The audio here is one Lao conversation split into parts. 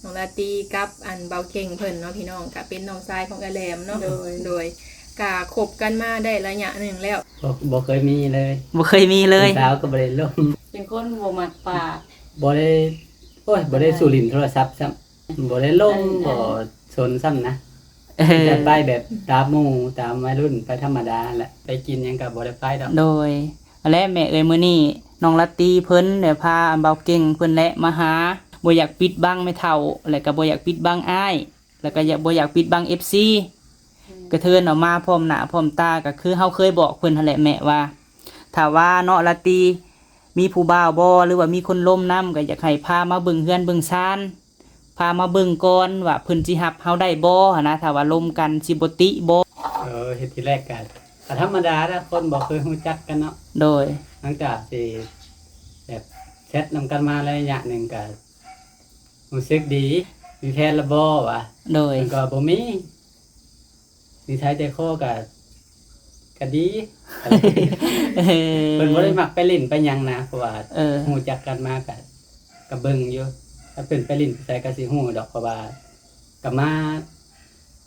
ນ້ອງລາຕີກັບອັນບ່າວເກັ່ງເພິ່ນເນາະພີ່ນ້ອງ ກະເປັນນ້ອງຊາຍຂອງເອື້ອຍແຫຼມເນາະ. ໂດຍ ໂດຍ ກະຄົບກັນມາໄດ້ໄລຍະໜຶ່ງແລ້ວ. ບໍ່ ບໍ່ເຄີຍມີເລີຍ ບໍ່ເຄີຍມີເລີຍ ສາວກໍບໍ່ໄດ້ລົມ ເປັນຄົນບໍ່ມັກປາກ ບໍ່ໄດ້ ໂອ້ຍ ບໍ່ໄດ້ສູ້ຫຼິ້ນໂທລະສັບຊ້ຳ ບໍ່ໄດ້ລົມ ອັນ ບໍ່ສົນຊ້ຳນະ ເອີ ແຕ່ໄປແບບຕາມໝູ່ຕາມໄວລຸ້ນ ໄປທຳມະດາຫັ້ນແຫຼະ ໄປກິນຫຍັງກໍບໍ່ໄດ້ໄປດອກ. ໂດຍ ແລະແມ່ເອີຍ ມື້ນີ້ນ້ອງລາຕີເພິ່ນໄດ້ພາອັນບ່າວເກັ່ງເພິ່ນແຫຼະມາຫາ ບໍ່ຢາກປິດບັງແມ່ເຖົ້າ ແລະກໍບໍ່ຢາກປິດບັງອ້າຍ ແລະກໍຢາກ ບໍ່ຢາກປິດບັງເອັຟຊີ ກະເທີນອອກມາພ້ອມໜ້າພ້ອມຕາ ກໍຄືເຮົາເຄີຍບອກເພິ່ນຫັ້ນແຫຼະແມ່ວ່າ ຖ້າວ່າເນາະລາຕີມີຜູ້ບ່າວບໍ່ ຫຼືວ່າມີຄົນລົມນຳ ກໍຢາກໃຫ້ພາມາເບິ່ງເຮືອນເບິ່ງຊານ ພາມາເບິ່ງກ່ອນວ່າເພິ່ນຊິຮັບເຮົາໄດ້ບໍ່ຫັ້ນນະ ຖ້າວ່າລົມກັນຊິບໍ່ຕິບໍ່. ເອີ ເຮັດທີແລກກະ ກະທຳມະດາລະ ຄົນບໍ່ເຄີຍຮູ້ຈັກກັນເນາະ. ໂດຍ ຫຼັງຈາກທີ່ແບບແຊັດນຳກັນມາໄລຍະໜຶ່ງກະ ຮູ້ສຶກດີ ມີແຟນລະບໍ່ຫວາ? ໂດຍ ເພິ່ນກໍວ່າບໍ່ມີ ນິໄສໃຈຄໍກໍ ກໍດີ ເພິ່ນບໍ່ໄດ້ມັກໄປຫຼິ້ນໄປຫຍັງນະ ເພາະວ່າ ເອີ ຮູ້ຈັກກັນມາກໍ ກໍເບິ່ງຢູ່ ຖ້າເພິ່ນໄປຫຼິ້ນໄປໃສກໍຊິຮູ້ດອກ ເພາະວ່າກໍມາ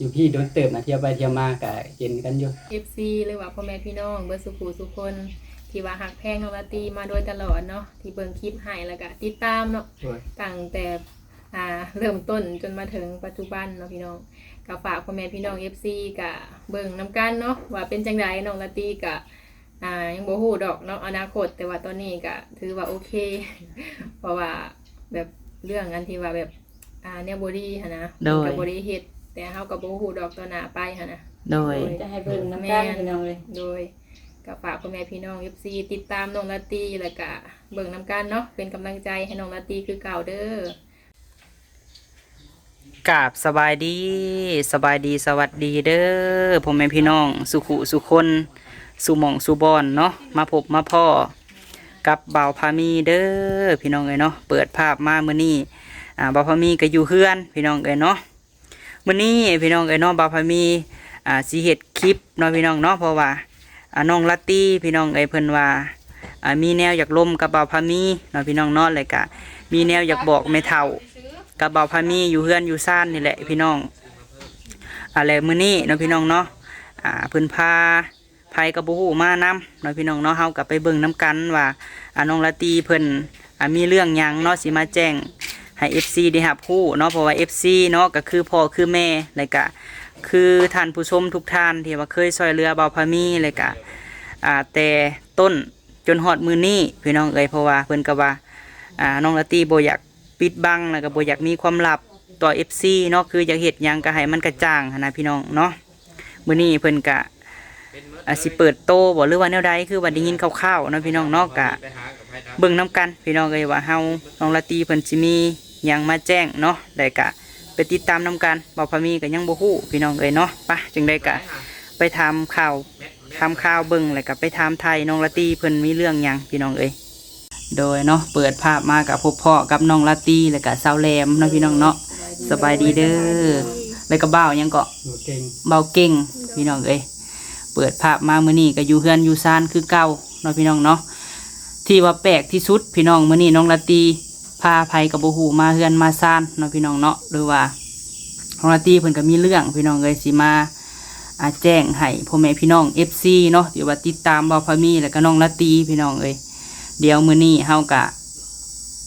ຢູ່ພີ້ດົນເຕີບນະ ທ່ຽວໄປທ່ຽວມາກໍເຫັນກັນຢູ່. ເອັຟຊີ ຫຼືວ່າພໍ່ແມ່ພີ່ນ້ອງເບິດສູ່ຜູ້ສູ່ຄົນ ທີ່ວ່າຮັກແພງນ້ອງລາຕີມາໂດຍຕະຫຼອດເນາະ ທີ່ເບິ່ງຄລິບໃຫ້ ແລ້ວກະຕິດຕາມເນາະ ໂດຍ ຕັ້ງແຕ່ ອ່າ ເລີ່ມຕົ້ນຈົນມາເຖິງປັດຈຸບັນເນາະພີ່ນ້ອງ ກະຝາກພໍ່ແມ່ພີ່ນ້ອງເອັຟຊີກະເບິ່ງນຳກັນເນາະ ວ່າເປັນຈັ່ງໃດ ນ້ອງລາຕີກະ ອ່າ ຍັງບໍ່ຮູ້ດອກເນາະອະນາຄົດ ແຕ່ວ່າຕອນນີ້ກະຖືວ່າໂອເຄ ເພາະວ່າແບບເລື່ອງອັນທີ່ວ່າແບບ ອ່າ ແນວບໍ່ດີຫັ້ນນະ ໂດຍ ມັນກະບໍ່ໄດ້ເຮັດ ແຕ່ເຮົາກະບໍ່ຮູ້ດອກຕໍ່ໜ້າໄປຫັ້ນນະ ໂດຍ ໂດຍ ຈະໃຫ້ເບິ່ງນຳກັນ ແມ່ນ ພີ່ນ້ອງເອີຍ ໂດຍ ກະຝາກພໍ່ແມ່ພີ່ນ້ອງເອັຟຊີຕິດຕາມນ້ອງລາຕີ ແລ້ວກະເບິ່ງນຳກັນເນາະ ເປັນກຳລັງໃຈໃຫ້ນ້ອງລາຕີຄືເກົ່າເດີ້. ກາບສະບາຍດີ ສະບາຍດີ ສະຫວັດດີເດີ້ ພໍ່ແມ່ພີ່ນ້ອງສູ່ຄູ່ສູ່ຄົນ ສູ່ໝ່ອງສູ່ບ່ອນເນາະ ມາພົບມາພໍ້ກັບບ່າວພາມີເດີ້ ພີ່ນ້ອງເອີຍເນາະ. ເປີດພາບມາມື້ນີ້ ອ່າ ບ່າວພາມີກໍຢູ່ເຮືອນ ພີ່ນ້ອງເອີຍເນາະ. ມື້ນີ້ພີ່ນ້ອງເອີຍເນາະ ບ່າວພາມີ ອ່າ ຊິເຮັດຄລິບເນາະ ພີ່ນ້ອງເນາະ ເພາະວ່າ ອ່າ ນ້ອງລາຕີ ພີ່ນ້ອງເອີຍ ເພິ່ນວ່າ ອ່າ ມີແນວຢາກລົມກັບບ່າວພາມີເນາະ ພີ່ນ້ອງເນາະ ແລ້ວກະມີແນວຢາກບອກແມ່ເຖົ້າກັບບ່າວພາມີຢູ່ເຮືອນຢູ່ຊານນີ້ແຫຼະ ພີ່ນ້ອງ. ອ່າ ແລະມື້ນີ້ເນາະ ພີ່ນ້ອງເນາະ ອ່າ ເພິ່ນພາໃຜກໍບໍ່ຮູ້ມານຳເນາະ ພີ່ນ້ອງເນາະ. ເຮົາກໍໄປເບິ່ງນຳກັນວ່າ ອ່າ ນ້ອງລາຕີເພິ່ນ ອ່າ ມີເລື່ອງຫຍັງເນາະ ຊິມາແຈ້ງໃຫ້ເອັຟຊີໄດ້ຮັບຮູ້ເນາະ ເພາະວ່າເອັຟຊີເນາະ ກໍຄືພໍ່ຄືແມ່ ແລະກະຄືທ່ານຜູ້ຊົມທຸກທ່ານທີ່ວ່າເຄີຍຊ່ອຍເຫຼືອບ່າວພາມີ ແລະກະ ອ່າ ແຕ່ຕົ້ນຈົນຮອດມື້ນີ້ ພີ່ນ້ອງເອີຍ. ເພາະວ່າເພິ່ນກໍວ່າ ອ່າ ນ້ອງລາຕີບໍ່ຢາກປິດບັງ ແລະກະບໍ່ຢາກມີຄວາມລັບຕໍ່ເອັຟຊີເນາະ ຄືຢາກເຮັດຫຍັງກໍໃຫ້ມັນກະຈ່າງຫັ້ນນະ ພີ່ນ້ອງເນາະ. ມື້ນີ້ເພິ່ນກະ ອາ ຊິເປີດໂຕບໍ່ ຫຼືວ່າແນວໃດ ຄືວ່າໄດ້ຍິນຂ່າວໆເນາະ ພີ່ນ້ອງເນາະ. ກະເບິ່ງນຳກັນ ພີ່ນ້ອງເອີຍ ວ່າເຮົາ ນ້ອງລາຕີເພິ່ນຊິມີຫຍັງມາແຈ້ງເນາະ ແລ້ວກະໄປຕິດຕາມນຳກັນ. ບ່າວພາມີກໍຍັງບໍ່ຮູ້ ພີ່ນ້ອງເອີຍເນາະ. ປະ ຈັ່ງໃດກະໄປຖາມຂ່າວ ຖາມຂ່າວເບິ່ງ ແລ້ວກະໄປຖາມໄຖ່ນ້ອງລາຕີເພິ່ນມີເລື່ອງຫຍັງ ພີ່ນ້ອງເອີຍ. ໂດຍເນາະ ເປີດພາບມາກະພົບພໍ້ກັບນ້ອງລາຕີ ແລ້ວກະສາວແຫຼມເນາະ ພີ່ນ້ອງເນາະ. ສະບາຍດີເດີ ແລ້ວກະບ່າວຫຍັງເກາະ ບ່າວເກັ່ງ ພີ່ນ້ອງເອີຍ. ເປີດພາບມາມື້ນີ້ກະຢູ່ເຮືອນຢູ່ຊານຄືເກົ່າເນາະ ພີ່ນ້ອງເນາະ. ທີ່ວ່າແປກທີ່ສຸດ ພີ່ນ້ອງ ມື້ນີ້ນ້ອງລາຕີພາໃຜກະບໍ່ຮູ້ມາເຮືອນມາຊານເນາະ ພີ່ນ້ອງເນາະ. ຫຼືວ່ານ້ອງລາຕີເພິ່ນກະມີເລື່ອງ ພີ່ນ້ອງເອີຍ ຊິມາ ອ່າ ແຈ້ງໃຫ້ພໍ່ແມ່ພີ່ນ້ອງເອັຟຊີເນາະ ທີ່ວ່າຕິດຕາມບ່າວພາມີ ແລ້ວກະນ້ອງລາຕີ ພີ່ນ້ອງເອີຍ. ດຽວມື້ນີ້ເຮົາກະ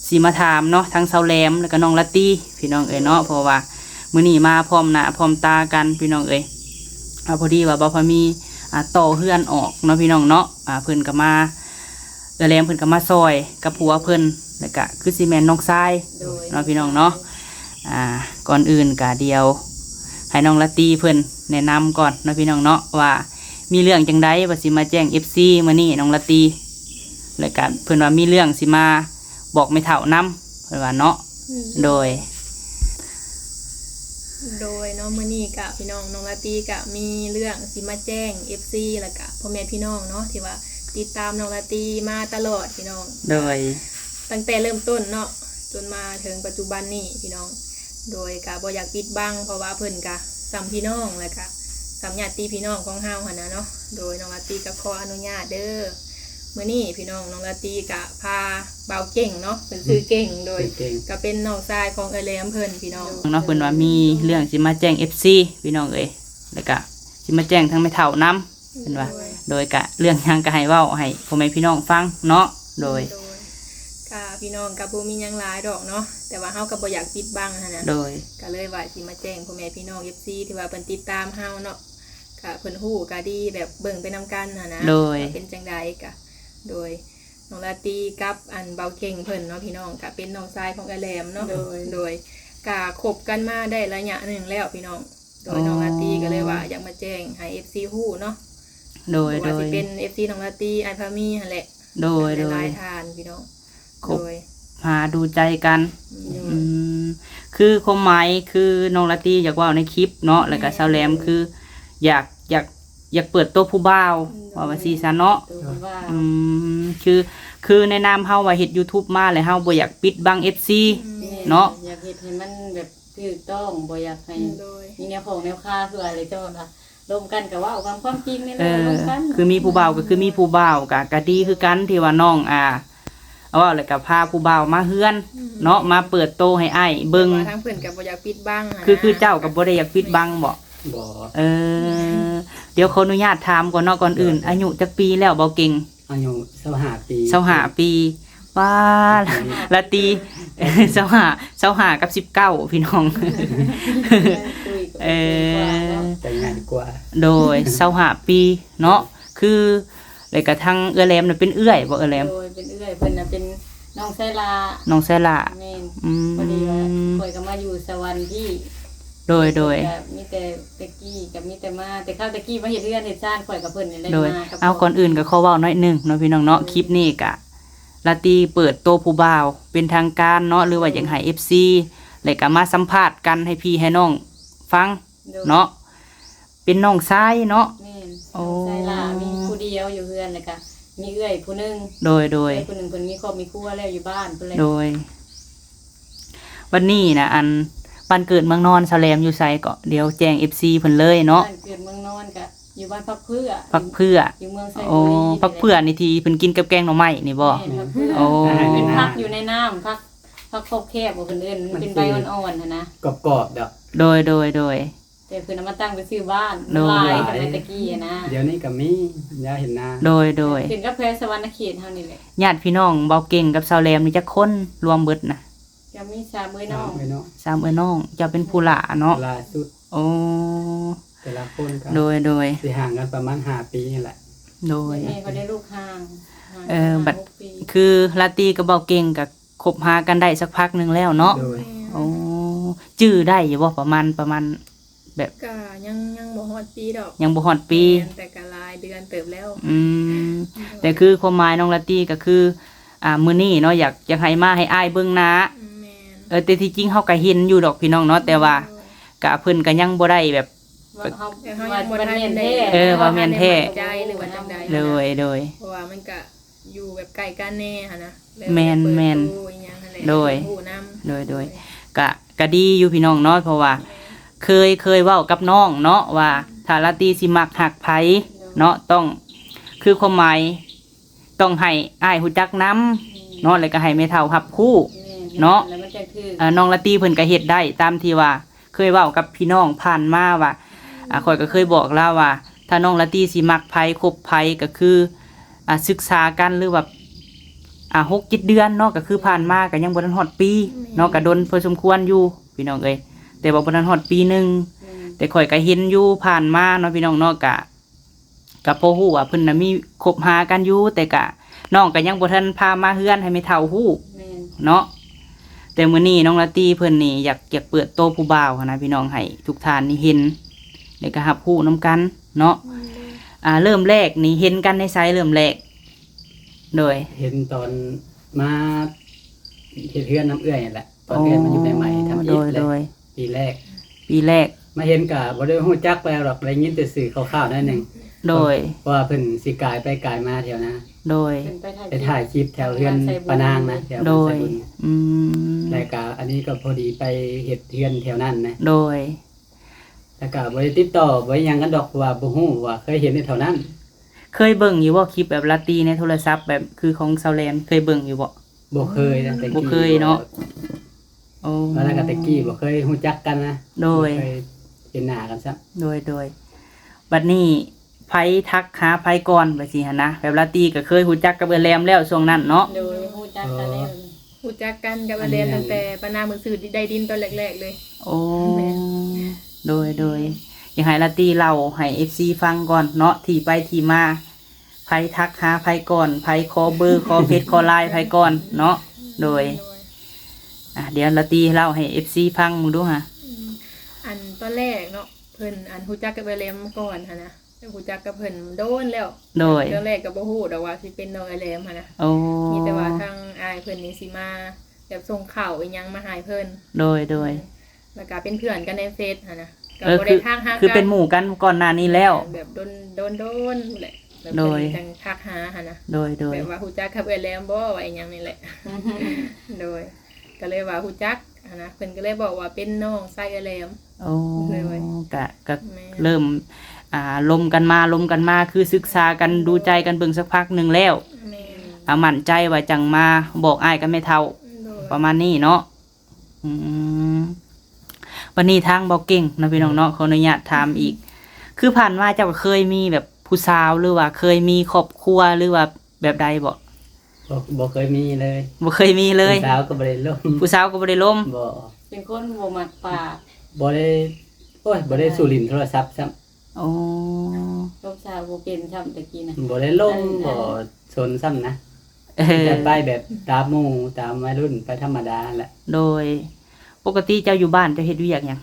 ຊິມາຖາມເນາະ ທັງສາວແຫຼມ ແລ້ວກະນ້ອງລາຕີ ພີ່ນ້ອງເອີຍເນາະ. ເພາະວ່າມື້ນີ້ມາພ້ອມໜ້າພ້ອມຕາກັນ ພີ່ນ້ອງເອີຍ. ອ່າ ພໍດີວ່າບ່າວພາມີ ອ່າ ຕໍ່ເຮືອນອອກເນາະ ພີ່ນ້ອງເນາະ. ອ່າ ເພິ່ນກະມາ ເອື້ອຍແຫຼມເພິ່ນກໍມາຊ່ອຍກັບຜົວເພິ່ນ ແລ້ວກະຄືຊິແມ່ນນ້ອງຊາຍ ໂດຍ ເນາະ ພີ່ນ້ອງເນາະ. ອ່າ ກ່ອນອື່ນກະດຽວໃຫ້ນ້ອງລາຕີເພິ່ນແນະນຳກ່ອນເນາະ ພີ່ນ້ອງເນາະ ວ່າມີເລື່ອງຈັ່ງໃດວ່າຊິມາແຈ້ງເອັຟຊີມື້ນີ້ ນ້ອງລາຕີ. ແລ້ວກະເພິ່ນວ່າມີເລື່ອງຊິມາບອກແມ່ເຖົ້ານຳ ເພິ່ນວ່າເນາະ. ໂດຍ ໂດຍເນາະ ມື້ນີ້ກະ ພີ່ນ້ອງ ນ້ອງລາຕີກະມີເລື່ອງຊິມາແຈ້ງເອັຟຊີ ແລ້ວກະພໍ່ແມ່ພີ່ນ້ອງເນາະ ທີ່ວ່າຕິດຕາມນ້ອງລາຕີມາຕະຫຼອດ ພີ່ນ້ອງ. ໂດຍ ຕັ້ງແຕ່ເລີ່ມຕົ້ນເນາະ ຈົນມາເຖິງປັດຈຸບັນນີ້ ພີ່ນ້ອງ. ໂດຍກະບໍ່ຢາກປິດບັງ ເພາະວ່າເພິ່ນກະສ່ຳພີ່ນ້ອງ ແລ້ວກະສ່ຳຍາດຕິພີ່ນ້ອງຂອງເຮົາຫັ້ນນະເນາະ. ໂດຍນ້ອງລາຕີກະຂໍອະນຸຍາດເດີ ມື້ນີ້ພີ່ນ້ອງ ນ້ອງລາຕີກະພາບ່າວເກັ່ງເນາະ ເພິ່ນຊື່ເກັ່ງ ໂດຍ ເກັ່ງ ກະເປັນນ້ອງຊາຍຂອງເອື້ອຍແຫຼມເພິ່ນພີ່ນ້ອງເນາະ. ເພິ່ນວ່າມີເລື່ອງຊິມາແຈ້ງເອັຟຊີພີ່ນ້ອງເອີຍ ແລ້ວກະຊິມາແຈ້ງທາງແມ່ເຖົ້ານຳ ເພິ່ນວ່າ ໂດຍ ໂດຍກະເລື່ອງຫຍັງກະໃຫ້ເວົ້າໃຫ້ພໍ່ແມ່ພີ່ນ້ອງຟັງເນາະ. ໂດຍ ໂດຍ ກະພີ່ນ້ອງກະບໍ່ມີຫຍັງຫຼາຍດອກເນາະ ແຕ່ວ່າເຮົາກະບໍ່ຢາກປິດບັງຫັ້ນນະ ໂດຍ ກະເລີຍວ່າຊິມາແຈ້ງພໍ່ແມ່ພີ່ນ້ອງເອັຟຊີທີ່ວ່າເພິ່ນຕິດຕາມເຮົາເນາະ ກະເພິ່ນຮູ້ກະດີ ແບບເບິ່ງໄປນຳກັນຫັ້ນນະ ໂດຍ ວ່າເປັນຈັ່ງໃດກະ ໂດຍ ນ້ອງລາຕີກັບອັນບ່າວເກັ່ງເພິ່ນເນາະພີ່ນ້ອງ ກະເປັນນ້ອງຊາຍຂອງເອື້ອຍແຫຼມເນາະ ໂດຍ ໂດຍ ກະຄົບກັນມາໄດ້ໄລຍະໜຶ່ງແລ້ວພີ່ນ້ອງ ໂດຍ ອໍ ນ້ອງລາຕີກະເລີຍວ່າຢາກມາແຈ້ງໃຫ້ເອັຟຊີຮູ້ເນາະ ໂດຍ ບໍ່ວ່າ ໂດຍ ຊິເປັນເອັຟຊີນ້ອງລາຕີ ອ້າຍພາມີຫັ້ນແຫຼະ ໂດຍ ແລະ ໂດຍ ຫຼາຍໆທ່ານພີ່ນ້ອງ ຄົບ ໂດຍ ຫາດູໃຈກັນ ໂດຍ ອືມ ຄືຄວາມໝາຍຄືນ້ອງລາຕີຢາກເວົ້າໃນຄລິບເນາະ ແລ້ວກະ ແມ່ນ ຊາວແຫຼມຄືຢາກ ຢາກ ຢາກເປີດໂຕຜູ້ບ່າວ ໂດຍ ເວົ້າວ່າຊີ້ຊະເນາະ ໂດຍ ອືມ ຄື ຄືໃນນາມເຮົາວ່າເຮັດຢູທູບມາແລ້ວ ເຮົາບໍ່ຢາກປິດບັງເອັຟຊີ ແມ່ນ ເນາະ ຢາກເຮັດໃຫ້ມັນແບບຖືກຕ້ອງ ບໍ່ຢາກໃຫ້ ໂດຍ ມີແນວຂອງແນວຄາ ຄືວ່າແຫຼະ ເຈົ້າວ່າ ລົມກັນກະເວົ້າຄວາມ ຄວາມຈິງນີ້ແຫຼະ ເອີ ລົມກັນ ຄືມີຜູ້ບ່າວກະຄືມີຜູ້ບ່າວ ກະ ກະດີຄືກັນທີ່ວ່ານ້ອງ ອ່າ ເວົ້າແລ້ວກະພາຜູ້ບ່າວມາເຮືອນ ອືມ ເນາະ ມາເປີດໂຕໃຫ້ອ້າຍເບິ່ງ ແຕ່ວ່າທາງເພິ່ນກະບໍ່ຢາກປິດບັງ ຄື ນະ ຄືເຈົ້າກະບໍ່ໄດ້ຢາກປິດບັງບໍ? ບໍ່ ເອີ ດຽວຂໍອະນຸຍາດຖາມກ່ອນເນາະ ກ່ອນອື່ນ ໂດຍ ອາຍຸຈັກປີແລ້ວບ່າວເກັ່ງ? ອາຍຸຊາວຫ້າປີ ຊາວຫ້າປີ ປ້າ ອືມ ລາຕີ ຊາວຫ້າ ຊາວຫ້າກັບສິບເກົ້າພີ່ນ້ອງ ເອີ ຈະງ່າຍກວ່າ ໂດຍ ຊາວຫ້າປີເນາະ ຄື ແລ້ວກະທາງເອື້ອຍແຫຼມນະເປັນເອື້ອຍບໍ່ ເອື້ອຍແຫຼມ? ໂດຍ ເປັນເອື້ອຍ ເພິ່ນນະເປັນນ້ອງຊາຍຫຼ້າ ນ້ອງຊາຍຫຼ້າ ແມ່ນ ອືມ ພໍດີວ່າຂ້ອຍກະມາຢູ່ສະຫວັນພີ້ ໂດຍ ໂດຍ ເພິ່ນກະມີແຕ່ ແຕ່ກີ້ກະມີແຕ່ມາ ແຕ່ຄາວແຕ່ກີ້ມາເຮັດເຮືອນເຮັດຊານ ຂ້ອຍກັບເພິ່ນນີ້ແຫຼະ ໂດຍ ມາກັບ ເອົາ ກ່ອນອື່ນກະຂໍເວົ້າໜ້ອຍໜຶ່ງເນາະພີ່ນ້ອງເນາະ ໂດຍ ຄລິບນີ້ກະລາຕີເປີດໂຕຜູ້ບ່າວເປັນທາງການເນາະ ຫຼືວ່າ ໂດຍ ຢາກໃຫ້ເອັຟຊີ ແລ້ວກະມາສຳພາດກັນໃຫ້ພີ່ໃຫ້ນ້ອງຟັງ ໂດຍ ເນາະ ເປັນນ້ອງຊາຍເນາະ ແມ່ນ ໂອ້ ນ້ອງຊາຍຫຼ້າ ມີຜູ້ດຽວຢູ່ເຮືອນ ແລ້ວກະມີເອື້ອຍຜູ້ໜຶ່ງ ໂດຍ ໂດຍ ເອື້ອຍຜູ້ໜຶ່ງເພິ່ນມີຄອບມີຄົວແລ້ວ ຢູ່ບ້ານເພິ່ນແຫຼະ ໂດຍ ບັດນີ້ນະ ອັນ ບ້ານເກີດເມືອງນອນຊາວແຫຼມຢູ່ໃສເກາະ? ດຽວແຈ້ງເອັຟຊີເພິ່ນເລີຍເນາະ ບ້ານເກີດເມືອງນອນກະຢູ່ບ້ານຜັກເຜືອ ຜັກເຜືອ ຢູ່ເມືອງໄຊບູລີ ອໍ ຜັກເຜືອນີ້ທີ່ເພິ່ນກິນກັບແກງໜໍ່ໄມ້ນີ້ບໍ່? ແມ່ນ ຜັກເຜືອ ອໍ ເປັນຜັກຢູ່ໃນນ້ຳ ຜັກ ຜັກຄອບແຄບບໍ່ ເພິ່ນເອີ້ນ ມັນເປັນໃບອ່ອນໆຫັ້ນນະ ກອບໆດອກ ໂດຍ ໂດຍ ໂດຍ ແຕ່ເພິ່ນເອົາມາຕັ້ງເປັນຊື່ບ້ານ ໂດຍ ຫຼາຍ ຫຼາຍ ສະໄໝແຕ່ກີ້ຫັ້ນນະ ດຽວນີ້ກະມີ ຢາກເຫັນໜ້າ ໂດຍ ໂດຍ ຂຶ້ນກັບແຂວງສະຫວັນນະເຂດເຮົານີ້ແຫຼະ ຍາດພີ່ນ້ອງບ່າວເກັ່ງກັບຊາວແຫຼມນີ້ຈັກຄົນລວມເບິດນະ? ກະມີສາມເອື້ອຍນ້ອງ ສາມເອື້ອຍນ້ອງ ເຈົ້າເປັນຜູ້ຫຼ້າເນາະ ຫຼ້າສຸດ ໂອ້ ແຕ່ລະຄົນກະ ໂດຍ ໂດຍ ຊິຫ່າງກັນປະມານຫ້າປີນີ້ແຫຼະ ໂດຍ ແມ່ກະໄດ້ລູກຫ່າງ ເອີ ບັດ ຄືລາຕີກັບບ່າວເກັ່ງກະ ຄົບຫາກັນໄດ້ສັກພັກໜຶ່ງແລ້ວເນາະ ໂດຍ ໂອ້ ຈື່ໄດ້ຢູ່ບໍ່ ປະມານ ປະມານແບບ ກະຍັງ ຍັງບໍ່ຮອດປີດອກ ຍັງບໍ່ຮອດປີ ແມ່ນ ແຕ່ກະຫຼາຍເດືອນເຕີບແລ້ວ ອືມ ແຕ່ຄືຄວາມໝາຍນ້ອງລາຕີກະຄື ອ່າ ມື້ນີ້ເນາະ ຢາກ ຢາກໃຫ້ມາໃຫ້ອ້າຍເບິ່ງໜ້າ ແມ່ນ ເອີ ແຕ່ທີ່ຈິງເຮົາກະເຫັນຢູ່ດອກພີ່ນ້ອງເນາະ ແຕ່ວ່າ ໂດຍ ກະເພິ່ນກະຍັງບໍ່ໄດ້ແບບ ເຮົາ ເຮົາຍັງບໍ່ທັນໄດ້ ເອີ ວ່າແມ່ນແທ້ ບໍ່ທັນໄດ້ໝັ້ນໃຈ ຫຼືວ່າຈັ່ງໃດ ໂດຍ ໂດຍ ເພາະວ່າມັນກະ ຢູ່ແບບໃກ້ກັນແດ່ຫັ້ນນະ ແມ່ນໆ ໂດຍ ໂດຍ ກະ ກະດີຢູ່ພີ່ນ້ອງເນາະ ເພາະວ່າເຄີຍ ເຄີຍເວົ້າກັບນ້ອງເນາະ ວ່າຖ້າລາຕີຊິມັກຮັກໃຜເນາະ ຕ້ອງ ຄືຄວາມໝາຍ ຕ້ອງໃຫ້ອ້າຍຮູ້ຈັກນຳເນາະ ແລ້ວກະໃຫ້ແມ່ເຖົ້າຮັບຮູ້ເນາະ ນ້ອງລາຕີເພິ່ນກະເຮັດໄດ້ຕາມທີ່ວ່າ ເຄີຍເວົ້າກັບພີ່ນ້ອງຜ່ານມາວ່າ ອາ ຂ້ອຍກໍເຄີຍບອກລາວວ່າ ຖ້ານ້ອງລາຕີຊິມັກໃຜ ຄົບໃຜ ກໍຄື ອາ ສຶກສາກັນ ຫຼືວ່າ ອາ ຫົກເຈັດເດືອນເນາະ ກໍຄືຜ່ານມາກໍຍັງບໍ່ທັນຮອດປີເນາະ ກໍດົນພໍສົມຄວນຢູ່ພີ່ນ້ອງເອີຍ ແຕ່ວ່າບໍ່ທັນຮອດປີໜຶ່ງ ແຕ່ຂ້ອຍກໍເຫັນຢູ່ຜ່ານມາເນາະ ພີ່ນ້ອງເນາະ ກະ ກໍພໍຮູ້ວ່າເພິ່ນນະມີຄົບຫາກັນຢູ່ ແຕ່ກະ ນ້ອງກໍຍັງບໍ່ທັນພາມາເຮືອນໃຫ້ແມ່ເຖົ້າຮູ້ເນາະ ແຕ່ມື້ນີ້ນ້ອງລາຕີເພິ່ນນີ້ຢາກ ຢາກເປີດໂຕຜູ້ບ່າວຫັ້ນນະພີ່ນ້ອງ ໃຫ້ທຸກທ່ານນີ້ເຫັນ ແລ້ວກໍຮັບຮູ້ນຳກັນເນາະ ອາ ເລີ່ມແລກນີ້ເຫັນກັນໃນໃສ ເລີ່ມແລກ? ໂດຍ ເຫັນຕອນມາເຮັດເຮືອນນຳເອື້ອຍຫັ້ນແຫຼະ ຕອນເອື້ອຍມາຢູ່ໃໝ່ໆ ທຳອິດເລີຍ ໂດຍ ໂດຍ ປີແລກ ປີແລກ ມາເຫັນກະບໍ່ໄດ້ຮູ້ຈັກແລ້ວດອກ ໄດ້ຍິນແຕ່ຊື່ຄ່າວໆໜ້ອຍໜຶ່ງ ໂດຍ ເພາະວ່າເພິ່ນຊິກາຍໄປກາຍມາແຖວນັ້ນ ໂດຍ ໄປຖ່າຍຄລິບແຖວເຮືອນປ້ານາງນະ ແຖວບ້ານໄຊບຸນ ອືມ ແລ້ວກະອັນນີ້ກໍພໍດີໄປເຮັດເຮືອນແຖວນັ້ນນະ ໂດຍ ແລ້ວກະບໍ່ໄດ້ຕິດຕໍ່ ບໍ່ໄດ້ຫຍັງກັນດອກ ເພາະວ່າບໍ່ຮູ້ວ່າ ເຄີຍເຫັນແຕ່ເທົ່ານັ້ນ ເຄີຍເບິ່ງຢູ່ບໍ່ ຄລິບແບບລາຕີໃນໂທລະສັບ ແບບຄືຂອງສາວແຫຼມ ເຄີຍເບິ່ງຢູ່ບໍ່? ບໍ່ເຄີຍນະ ແຕ່ ບໍ່ເຄີຍເນາະ. ໂອ້ ວ່າແລ້ວກໍແຕ່ກີ້ບໍ່ເຄີຍຮູ້ຈັກກັນນະ. ໂດຍ ບໍ່ເຄີຍເຫັນໜ້າກັນຊ້ຳ. ໂດຍ ໂດຍ. ບັດນີ້ໃຜທັກຫາໃຜກ່ອນ ແບບຊີ້ຫັ້ນນະ? ແບບລາຕີກໍເຄີຍຮູ້ຈັກກັບເອື້ອຍແຫຼມແລ້ວຊ່ວງນັ້ນເນາະ. ໂດຍ ຮູ້ຈັກກັນແລ້ວ. ຮູ້ຈັກກັນກັບເອື້ອຍແຫຼມ ອັນນີ້ ຕັ້ງແຕ່ປະນາມໝັງສືໄດ້ດິນຕອນແລກໆເລີຍ. ໂອ້ ແມ່ນ ໂດຍ ໂດຍ. ຢາກໃຫ້ລາຕີເລົ່າໃຫ້ເອັຟຊີຟັງກ່ອນເນາະ ທີ່ໄປທີ່ມາ ໃຜທັກຫາໃຜກ່ອນ ໃຜຂໍເບີ ຂໍເຟສ ຂໍລາຍໃຜກ່ອນເນາະ. ໂດຍ ໂດຍ. ອ່າ ດຽວລາຕີເລົ່າໃຫ້ເອັຟຊີຟັງເບິ່ງດູຫາ. ອືມ ອັນຕອນແລກເນາະ ເພິ່ນ ອັນ ຮູ້ຈັກກັບເອື້ອຍແຫຼມກ່ອນຫັ້ນນະ ຮູ້ຈັກກັບເພິ່ນໂດນແລ້ວ. ໂດຍ. ຕອນແລກກໍບໍ່ຮູ້ດອກວ່າຊິເປັນນ້ອງເອື້ອຍແຫຼມຫັ້ນນະ. ໂອ້ ມີແຕ່ວ່າທາງອ້າຍເພິ່ນນີ້ຊິມາແບບສົ່ງເຂົ້າອີ່ຫຍັງມາໃຫ້ເພິ່ນ. ໂດຍ ໂດຍ. ແລ້ວກໍເປັນເພື່ອນກັນໃນເຟສຫັ້ນນະ ກໍ ເອີ ບໍ່ໄດ້ທັກຫາ ຄືເປັນໝູ່ກັນກ່ອນໜ້ານີ້ແລ້ວ. ແມ່ນ ແບບໂດນ ໂດນໆແຫຼະ ແບບ ໂດຍ ເພິ່ນຈັ່ງທັກຫາຫັ້ນນະ. ໂດຍ ໂດຍ. ແບບວ່າຮູ້ຈັກກັບເອື້ອຍແຫຼມບໍ່ ວ່າອີ່ຫຍັງນີ້ແຫຼະ. ໂດຍ. ກໍເລີຍວ່າຮູ້ຈັກຫັ້ນນະ ເພິ່ນກໍເລີຍບອກວ່າເປັນນ້ອງຊາຍເອື້ອຍແຫຼມ. ໂອ້ ໂດຍ ກະ ກະ ແມ່ນ ເລີ່ມ ອ່າ ລົມກັນມາ ລົມກັນມາ ຄືສຶກສາກັນ ໂດຍ ດູໃຈກັນເບິ່ງສັກພັກໜຶ່ງແລ້ວ. ແມ່ນ. ອ່າ ໝັ້ນໃຈວ່າຈັ່ງມາບອກອ້າຍກັບແມ່ເຖົ້າ. ໂດຍ. ປະມານນີ້ເນາະ. ອືມ ບັດນີ້ທາງບໍ່ເກັ່ງເນາະ ພີ່ນ້ອງເນາະ ຂໍອະນຸຍາດຖາມອີກ ຄືຜ່ານມາເຈົ້າກໍເຄີຍມີແບບຜູ້ສາວ ຫຼືວ່າເຄີຍມີຄອບຄົວ ຫຼືວ່າແບບໃດບໍ່? ບໍ່ ບໍ່ເຄີຍມີເລີຍ. ບໍ່ເຄີຍມີເລີຍ. ຜູ້ສາວກໍບໍ່ໄດ້ລົມ. ຜູ້ສາວກໍບໍ່ໄດ້ລົມ. ບໍ່. ເປັນຄົນບໍ່ມັກປາກ. ບໍ່ໄດ້ ໂອ້ຍ ບໍ່ໄດ້ສູ້ຫຼິ້ນໂທລະສັບຊ້ຳ. ໂອ້ ລົມສາວບໍ່ເປັນຊ້ຳແຕ່ກີ້ນະ. ບໍ່ໄດ້ລົມ ອັນ ບໍ່ ອັນ ສົນຊ້ຳນະ. ເອີ ແຕ່ໄປແບບຕາມໝູ່ຕາມໄວລຸ້ນໄປທຳມະດາຫັ້ນແຫຼະ. ໂດຍ. ປົກກະຕິເຈົ້າຢູ່ບ້ານເຈົ້າເຮັດວຽກຫຍັງ?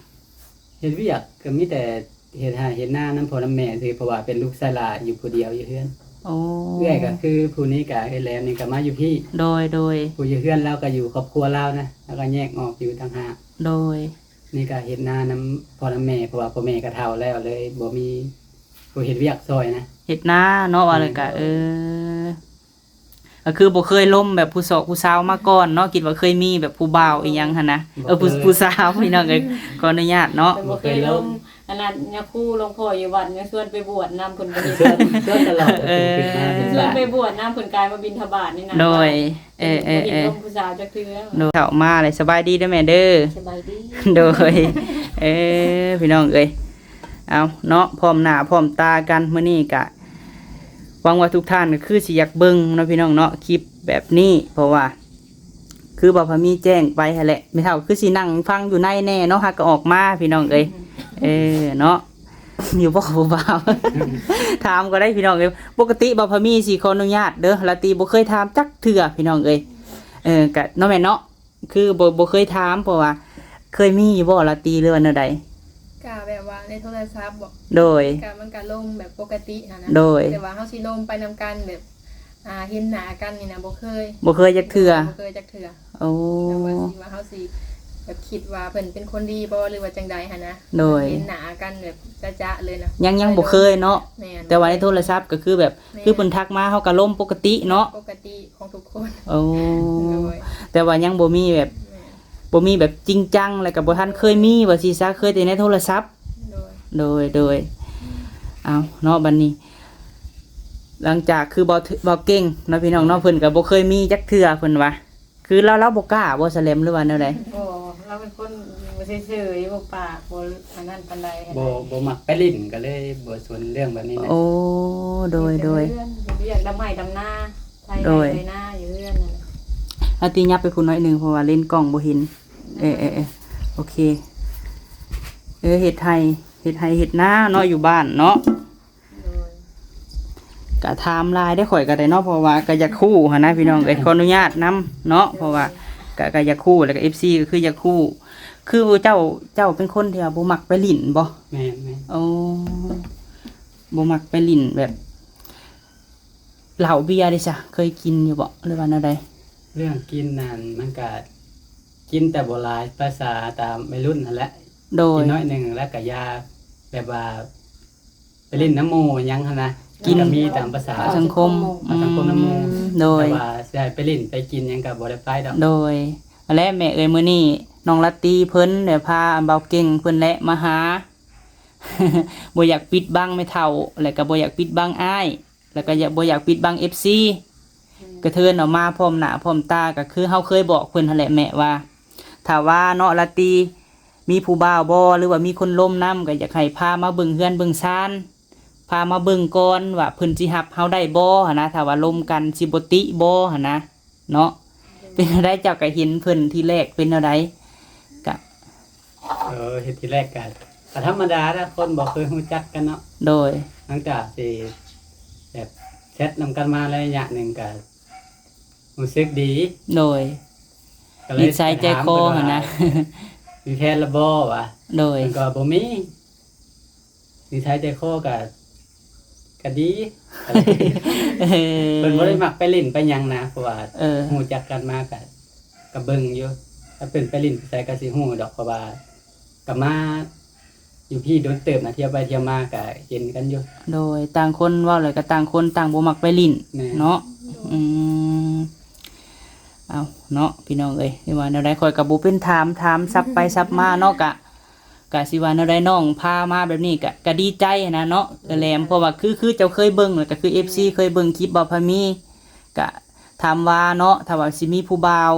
ເຮັດວຽກກໍມີແຕ່ເຮັດໄຮ່ເຮັດນານຳພໍ່ນຳແມ່ຊື່ ເພາະວ່າເປັນລູກຊາຍຫຼ້າຢູ່ຜູ້ດຽວຢູ່ເຮືອນ. ໂອ້ ເອື້ອຍກໍຄືຜູ້ນີ້ກໍເອື້ອຍແຫຼມນີ້ກໍມາຢູ່ພີ້. ໂດຍ ໂດຍ. ຜູ້ຢູ່ເຮືອນລາວກໍຢູ່ຄອບຄົວລາວນະ ລາວກໍແຍກອອກຢູ່ຕ່າງຫາກ. ໂດຍ. ນີ້ກໍເຮັດນານຳພໍ່ນຳແມ່ ເພາະວ່າພໍ່ແມ່ກໍເຖົ້າແລ້ວ ເລີຍບໍ່ມີຜູ້ເຮັດວຽກຊ່ອຍນະ. ເຮັດນາເນາະ ວ່າແລ້ວກໍ ແມ່ນ ເອີ ກໍຄືບໍ່ເຄີຍລົມແບບຜູ້ສອກຜູ້ສາວມາກ່ອນເນາະ ຄິດວ່າເຄີຍມີແບບຜູ້ບ່າວອີ່ຫຍັງຫັ້ນນະ. ເອີ ຜູ້ ຜູ້ສາວ ພີ່ນ້ອງເອີຍ ຂໍອະນຸຍາດເນາະ ບໍ່ເຄີຍລົມ. ອັນນັ້ນຍາຄູຫຼວງພໍ່ຢູ່ວັດຍັງຊວນໄປບວດນຳ ເພິ່ນບໍ່ເຮັດ. ຊວນ ຊວນຕະຫຼອດ. ເອີ ເພິ່ນຂຶ້ນມາເປັນ ຊວນໄປບວດນຳ ເພິ່ນກາຍມາບິນທະບາດນີ້ນະ. ໂດຍ. ເອີ ເອີ ເອີ ເຫັນລົມຜູ້ສາວຈັກເທື່ອ. ໂດຍ. ເຂົ້າມາເລີຍ ສະບາຍດີເດີແມ່ເດີ. ສະບາຍດີ. ໂດຍ. ເອີ ພີ່ນ້ອງເອີຍ ເອົາເນາະ ພ້ອມໜ້າພ້ອມຕາກັນ ມື້ນີ້ກະຫວັງວ່າທຸກທ່ານກໍຄືຊິຢາກເບິ່ງເນາະ ພີ່ນ້ອງເນາະ ຄລິບແບບນີ້ ເພາະວ່າຄືບ່າວພາມີແຈ້ງໄປຫັ້ນແຫຼະ ແມ່ເຖົ້າຄືຊິນັ່ງຟັງຢູ່ໃນແດ່ເນາະ ຫາກໍອອກມາ ພີ່ນ້ອງເອີຍ. ເອີ ເນາະ ຢູ່ບໍ່ຜູ້ບ່າວ? ຖາມກໍໄດ້ພີ່ນ້ອງເອີຍ. ປົກກະຕິບ່າວພາມີຊິຂໍອະນຸຍາດເດີ ລາຕີບໍ່ເຄີຍຖາມຈັກເທື່ອພີ່ນ້ອງເອີຍ. ເອີ ກະເນາະແມ່ເນາະ ຄືບໍ່ ບໍ່ເຄີຍຖາມ ເພາະວ່າເຄີຍມີຢູ່ບໍ່ລາຕີ ຫຼືວ່າແນວໃດ? ກະແບບວ່າໃນໂທລະສັບບໍ? ໂດຍ. ກະມັນກະລົມແບບປົກກະຕິຫັ້ນນະ. ໂດຍ. ແຕ່ວ່າເຮົາຊິລົມໄປນຳກັນແບບ ອ່າ ເຫັນໜ້າກັນນີ້ນະ ບໍ່ເຄີຍ ບໍ່ເຄີຍຈັກເທື່ອ. ບໍ່ເຄີຍຈັກເທື່ອ. ໂອ້ ແບບວ່າຊິວ່າເຮົາຊິແບບຄິດວ່າເພິ່ນເປັນຄົນດີບໍ່ ຫຼືວ່າຈັ່ງໃດຫັ້ນນະ. ໂດຍ. ເຫັນໜ້າກັນແບບຈະໆເລີຍນະ ຍັງ ຍັງບໍ່ເຄີຍເນາະ. ແມ່ນ. ແຕ່ວ່າໃນໂທລະສັບກໍຄືແບບ ແມ່ນ ຄືເພິ່ນທັກມາເຮົາກໍລົມປົກກະຕິເນາະ ປົກກະຕິຂອງທຸກຄົນ. ໂອ້ ໂດຍ. ແຕ່ວ່າຍັງບໍ່ມີແບບ ແມ່ນ ບໍ່ມີແບບຈິງຈັງ ແລ້ວກໍບໍ່ທັນເຄີຍມີວ່າຊີ້ຊະ ເຄີຍແຕ່ໃນໂທລະສັບ. ໂດຍ ໂດຍ ໂດຍ. ເອົາເນາະ ບັດນີ້ ຫຼັງຈາກຄືເບົາ ເບົາເກັ່ງເນາະ ພີ່ນ້ອງເນາະ ເພິ່ນກໍບໍ່ເຄີຍມີຈັກເທື່ອ ເພິ່ນວ່າ ຄືລາວ ລາວບໍ່ກ້າບໍ່ ສະແຫຼມ ຫຼືວ່າແນວໃດ? ບໍ່ ລາວເປັນຄົນບໍ່ເຊີຍໆ ບໍ່ປາກ ບໍ່ອັນນັ້ນປານໃດ. ບໍ່ ບໍ່ມັກໄປຫຼິ້ນ ກໍເລີຍບໍ່ສົນເລື່ອງແບບນີ້ນະ. ໂອ້ ໂດຍ ໂດຍ. ເຮັດວຽກດຳໄຮ່ດຳນາ ໄຖໄຮ່ໄຖນາຢູ່ເຮືອນນັ້ນແຫຼະ. ອາ ຕິຫຍັບໄປພຸ້ນໜ້ອຍໜຶ່ງ ເພາະວ່າເລນກ້ອງບໍ່ເຫັນ. ເອີ ເອີ ເອີ ໂອເຄ. ເອີ ເຮັດໄຮ່ ເຮັດໄຮ່ເຮັດນາເນາະ ຢູ່ບ້ານເນາະ. ໂດຍ. ກະຖາມຫຼາຍໄດ້ຂ້ອຍກໍໄດ້ເນາະ ເພາະວ່າກໍຢາກຮູ້ຫັ້ນນະ ພີ່ນ້ອງເອີຍ ຂໍອະນຸຍາດນຳເນາະ ໂດຍ. ເພາະວ່າກະ ກະຢາກຮູ້ ແລ້ວກໍເອັຟຊີກໍຄືຢາກຮູ້ ຄືເຈົ້າ ເຈົ້າເປັນຄົນທີ່ວ່າບໍ່ມັກໄປຫຼິ້ນບໍ່? ແມ່ນໆ. ໂອ້ ບໍ່ມັກໄປຫຼິ້ນແບບ ເຫຼົ້າເບຍເດຊະ ເຄີຍກິນຢູ່ບໍ່ ຫຼືວ່າແນວໃດ? ເລື່ອງກິນນັ້ນມັນກະກິນແຕ່ບໍ່ຫຼາຍ ພາສາຕາມໄວລຸ້ນຫັ້ນແຫຼະ. ໂດຍ. ກິນໜ້ອຍໜຶ່ງ ແລ້ວກະຢ່າ ແບບວ່າໄປຫຼິ້ນນຳໝູ່ຫຍັງຫັ້ນນະ ກິນ ມັນກະມີຕາມພາສາສັງຄົມ ສັງຄົມນຳໝູ່. ອືມ ໂດຍ. ແຕ່ວ່າຊິໃຫ້ໄປຫຼິ້ນໄປກິນຫຍັງກະບໍ່ໄດ້ໄປດອກ. ໂດຍ. ຫັ້ນແຫຼະແມ່ເອີຍ ມື້ນີ້ນ້ອງລາຕີເພິ່ນໄດ້ພາບ່າວເກັ່ງເພິ່ນແຫຼະມາຫາ ບໍ່ຢາກປິດບັງແມ່ເຖົ້າ ແລະກະບໍ່ຢາກປິດບັງອ້າຍ. ແລ້ວກໍຢາກ ບໍ່ຢາກປິດບັງເອັຟຊີ ກະເທີນອອກມາພ້ອມໜ້າພ້ອມຕາ ກໍຄືເຮົາເຄີຍບອກເພິ່ນຫັ້ນແຫຼະແມ່ ວ່າຖ້າວ່າເນາະ ລາຕີມີຜູ້ບ່າວບໍ່ ຫຼືວ່າມີຄົນລົມນຳ ກໍຢາກໃຫ້ພາມາເບິ່ງເຮືອນເບິ່ງຊານ ພາມາເບິ່ງກ່ອນວ່າເພິ່ນຊິຮັບເຮົາໄດ້ບໍ່ຫັ້ນນະ ຖ້າວ່າລົມກັນຊິບໍ່ຕິບໍ່ຫັ້ນນະເນາະ. ເປັນແນວໃດ ເຈົ້າກໍເຫັນເພິ່ນທີແລກເປັນແນວໃດ? ກະ ເອີ ເຫັນທີແລກກະ ກະທຳມະດາລະ ຄົນບໍ່ເຄີຍຮູ້ຈັກກັນເນາະ. ໂດຍ ຫຼັງຈາກທີ່ແບບແຊັດນຳກັນມາໄລຍະໜຶ່ງ ກະຮູ້ສຶກດີ. ໂດຍ ກໍເລີຍ ນິດໄສໃຈຄໍຫັ້ນນະ ມີແຟນລະບໍ່ວະ? ໂດຍ ເພິ່ນກໍບໍ່ມີ. ນິໄສໃຈຄໍກໍ ກໍດີ ເອີ ເພິ່ນບໍ່ໄດ້ມັກໄປຫຼິ້ນໄປຫຍັງນະ ເພາະວ່າ ເອີ ຮູ້ຈັກກັນມາກໍ ກໍເບິ່ງຢູ່ ຖ້າເພິ່ນໄປຫຼິ້ນໄປໃສກໍຊິຮູ້ດອກ ເພາະວ່າກໍມາຢູ່ພີ້ດົນເຕີບນະ ທ່ຽວໄປທ່ຽວມາກໍເຫັນກັນຢູ່. ໂດຍ ຕ່າງຄົນເວົ້າແລ້ວກໍຕ່າງຄົນຕ່າງບໍ່ມັກໄປຫຼິ້ນ ແມ່ນ ເນາະ. ອືມ ເອົາເນາະ ພີ່ນ້ອງເອີຍ ຊິວ່າແນວໃດ ຂ້ອຍກໍບໍ່ເປັນຖາມ ຖາມສັບໄປສັບມາເນາະ ກະ ກະຊິວ່າແນວໃດ ນ້ອງພາມາແບບນີ້ກະ ກະດີໃຈຫັ້ນນະເນາະ ເອື້ອຍແຫຼມ ເພາະວ່າຄື ຄືເຈົ້າເຄີຍເບິ່ງ ແລ້ວກະຄືເອັຟຊີເຄີຍເບິ່ງຄລິບບ່າວພາມີ ກະຖາມວ່າເນາະ ຖ້າວ່າຊິມີຜູ້ບ່າວ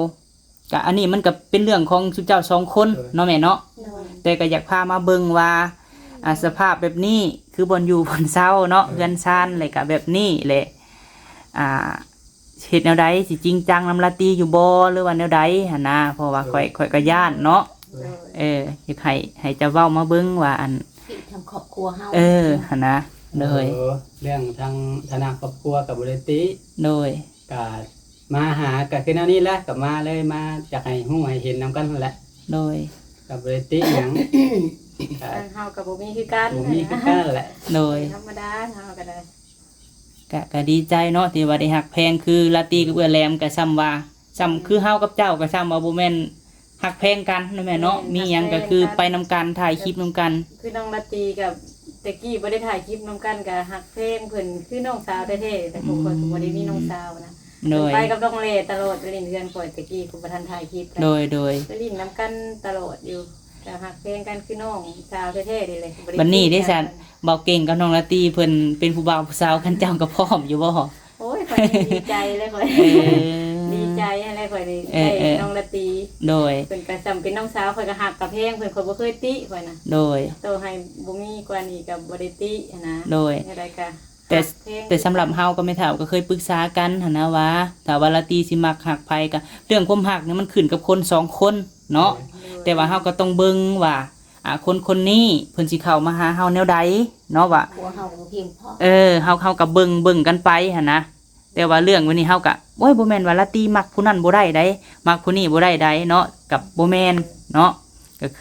ກະອັນນີ້ມັນກະເປັນເລື່ອງຂອງຊຸມເຈົ້າສອງຄົນເນາະແມ່ເນາະ. ໂດຍ ແຕ່ກະຢາກພາມາເບິ່ງວ່າ ອ່າ ສະພາບແບບນີ້ ຄືບ່ອນຢູ່ບ່ອນເຊົາເນາະ ເຮືອນຊານ ແລ້ວກະແບບນີ້ແຫຼະ ອ່າ ເຮັດແນວໃດ ຊິຈິງຈັງນຳລາຕີຢູ່ບໍ່ ຫຼືວ່າແນວໃດຫັ້ນນະ ເພາະວ່າຂ້ອຍ ຂ້ອຍກໍຢ້ານເນາະ. ໂດຍ ເອີ ຢາກໃຫ້ ໃຫ້ເຈົ້າເວົ້າມາເບິ່ງວ່າ ອັນ ທາງຄອບຄົວເຮົາ ເອີ ຫັ້ນນະ. ໂດຍ ເອີ ເລື່ອງທາງຖານະຄອບຄົວກໍບໍ່ໄດ້ຕິ. ໂດຍ ກະມາຫາ ກະຄືແນວນີ້ແຫຼະ ກະມາເລີຍ ມາຢາກໃຫ້ຮູ້ໃຫ້ເຫັນນຳກັນຫັ້ນແຫຼະ. ໂດຍ ກະບໍ່ໄດ້ຕິຫຍັງ ກະ ທາງເຮົາກໍບໍ່ມີຄືກັນ ບໍ່ມີຄືກັນແຫຼະ. ໂດຍ ທຳມະດາ ເຮົາກໍໄດ້ ກະ ກະດີໃຈເນາະ ທີ່ວ່າໄດ້ຮັກແພງ ຄືລາຕີກັບເອື້ອຍແຫຼມກະຊ່ຳວ່າ ຊ່ຳຄືເຮົາກັບເຈົ້າກະຊ່ຳວ່າບໍ່ແມ່ນຮັກແພງກັນເນາະແມ່ເນາະ. ແມ່ນ ມີຫຍັງກະຄື ຮັກແພງກັນ ໄປນຳກັນ ຖ່າຍຄລິບນຳກັນ. ຄືນ້ອງລາຕີກັບແຕະກີ້ບໍ່ໄດ້ຖ່າຍຄລິບນຳກັນ ກະຮັກແພງເພິ່ນຄືນ້ອງສາວແທ້ໆ ແຕ່ຂອງຂ້ອຍກໍບໍ່ໄດ້ມີນ້ອງສາວນະ. ໂດຍ ເພິ່ນໄປກັບນ້ອງແຫຼຕະຫຼອດ ໄປຫຼິ້ນເຮືອນຂ້ອຍແຕະກີ້ ກໍບໍ່ທັນຖ່າຍຄລິບ. ໂດຍ ໂດຍ ໄປຫຼິ້ນນຳກັນຕະຫຼອດຢູ່ ກະຮັກແພງກັນຄືນ້ອງສາວແທ້ໆນີ້ແຫຼະ. ບັດນີ້ເດ້ຊັ້ນ ບ່າວເກັ່ງກັບນ້ອງລາຕີເພິ່ນເປັນຜູ້ບ່າວຜູ້ສາວ ຄັນເຈົ້າກໍພ້ອມຢູ່ບໍ່? ໂອ້ຍ ຂ້ອຍນີ້ດີໃຈເລີຍຂ້ອຍ ເອີ ດີໃຈຫັ້ນແຫຼະຂ້ອຍນີ້ ເອີ ໄດ້ ເອີ ນ້ອງລາຕີ. ໂດຍ ເພິ່ນກໍຊ່ຳເປັນນ້ອງສາວ ຂ້ອຍກໍຮັກກໍແພງເພິ່ນ ຂ້ອຍບໍ່ເຄີຍຕິຂ້ອຍນະ. ໂດຍ ຕໍ່ໃຫ້ບໍ່ມີກວ່ານີ້ກໍບໍ່ໄດ້ຕິຫັ້ນນະ. ໂດຍ ແນວໃດກໍ ແຕ່ ແຕ່ສຳລັບເຮົາກັບແມ່ເຖົ້າກໍເຄີຍປຶກສາກັນຫັ້ນນະວ່າ ຖ້າວ່າລາຕີຊິມັກຮັກໃຜ ກໍເລື່ອງຄວາມຮັກນີ້ມັນຂຶ້ນກັບຄົນສອງຄົນເນາະ. ໂດຍ ແຕ່ວ່າເຮົາກໍຕ້ອງເບິ່ງວ່າ ອ່າ ຄົນຄົນນີ້ເພິ່ນຊິເຂົ້າມາຫາເຮົາແນວໃດເນາະ ວ່າ ເຮົາກໍບໍ່ພຽງພໍ ເອີ ເຮົາ ເຮົາກໍເບິ່ງ ເບິ່ງກັນໄປຫັ້ນນະ. ແຕ່ວ່າເລື່ອງແບບນີ້ເຮົາກໍ ໂອ້ຍ ບໍ່ແມ່ນວ່າລາຕີມັກຜູ້ນັ້ນບໍ່ໄດ້ໃດ ມັກຜູ້ນີ້ບໍ່ໄດ້ໃດເນາະ ກໍບໍ່ແມ່ນເນາະ. ກໍຄື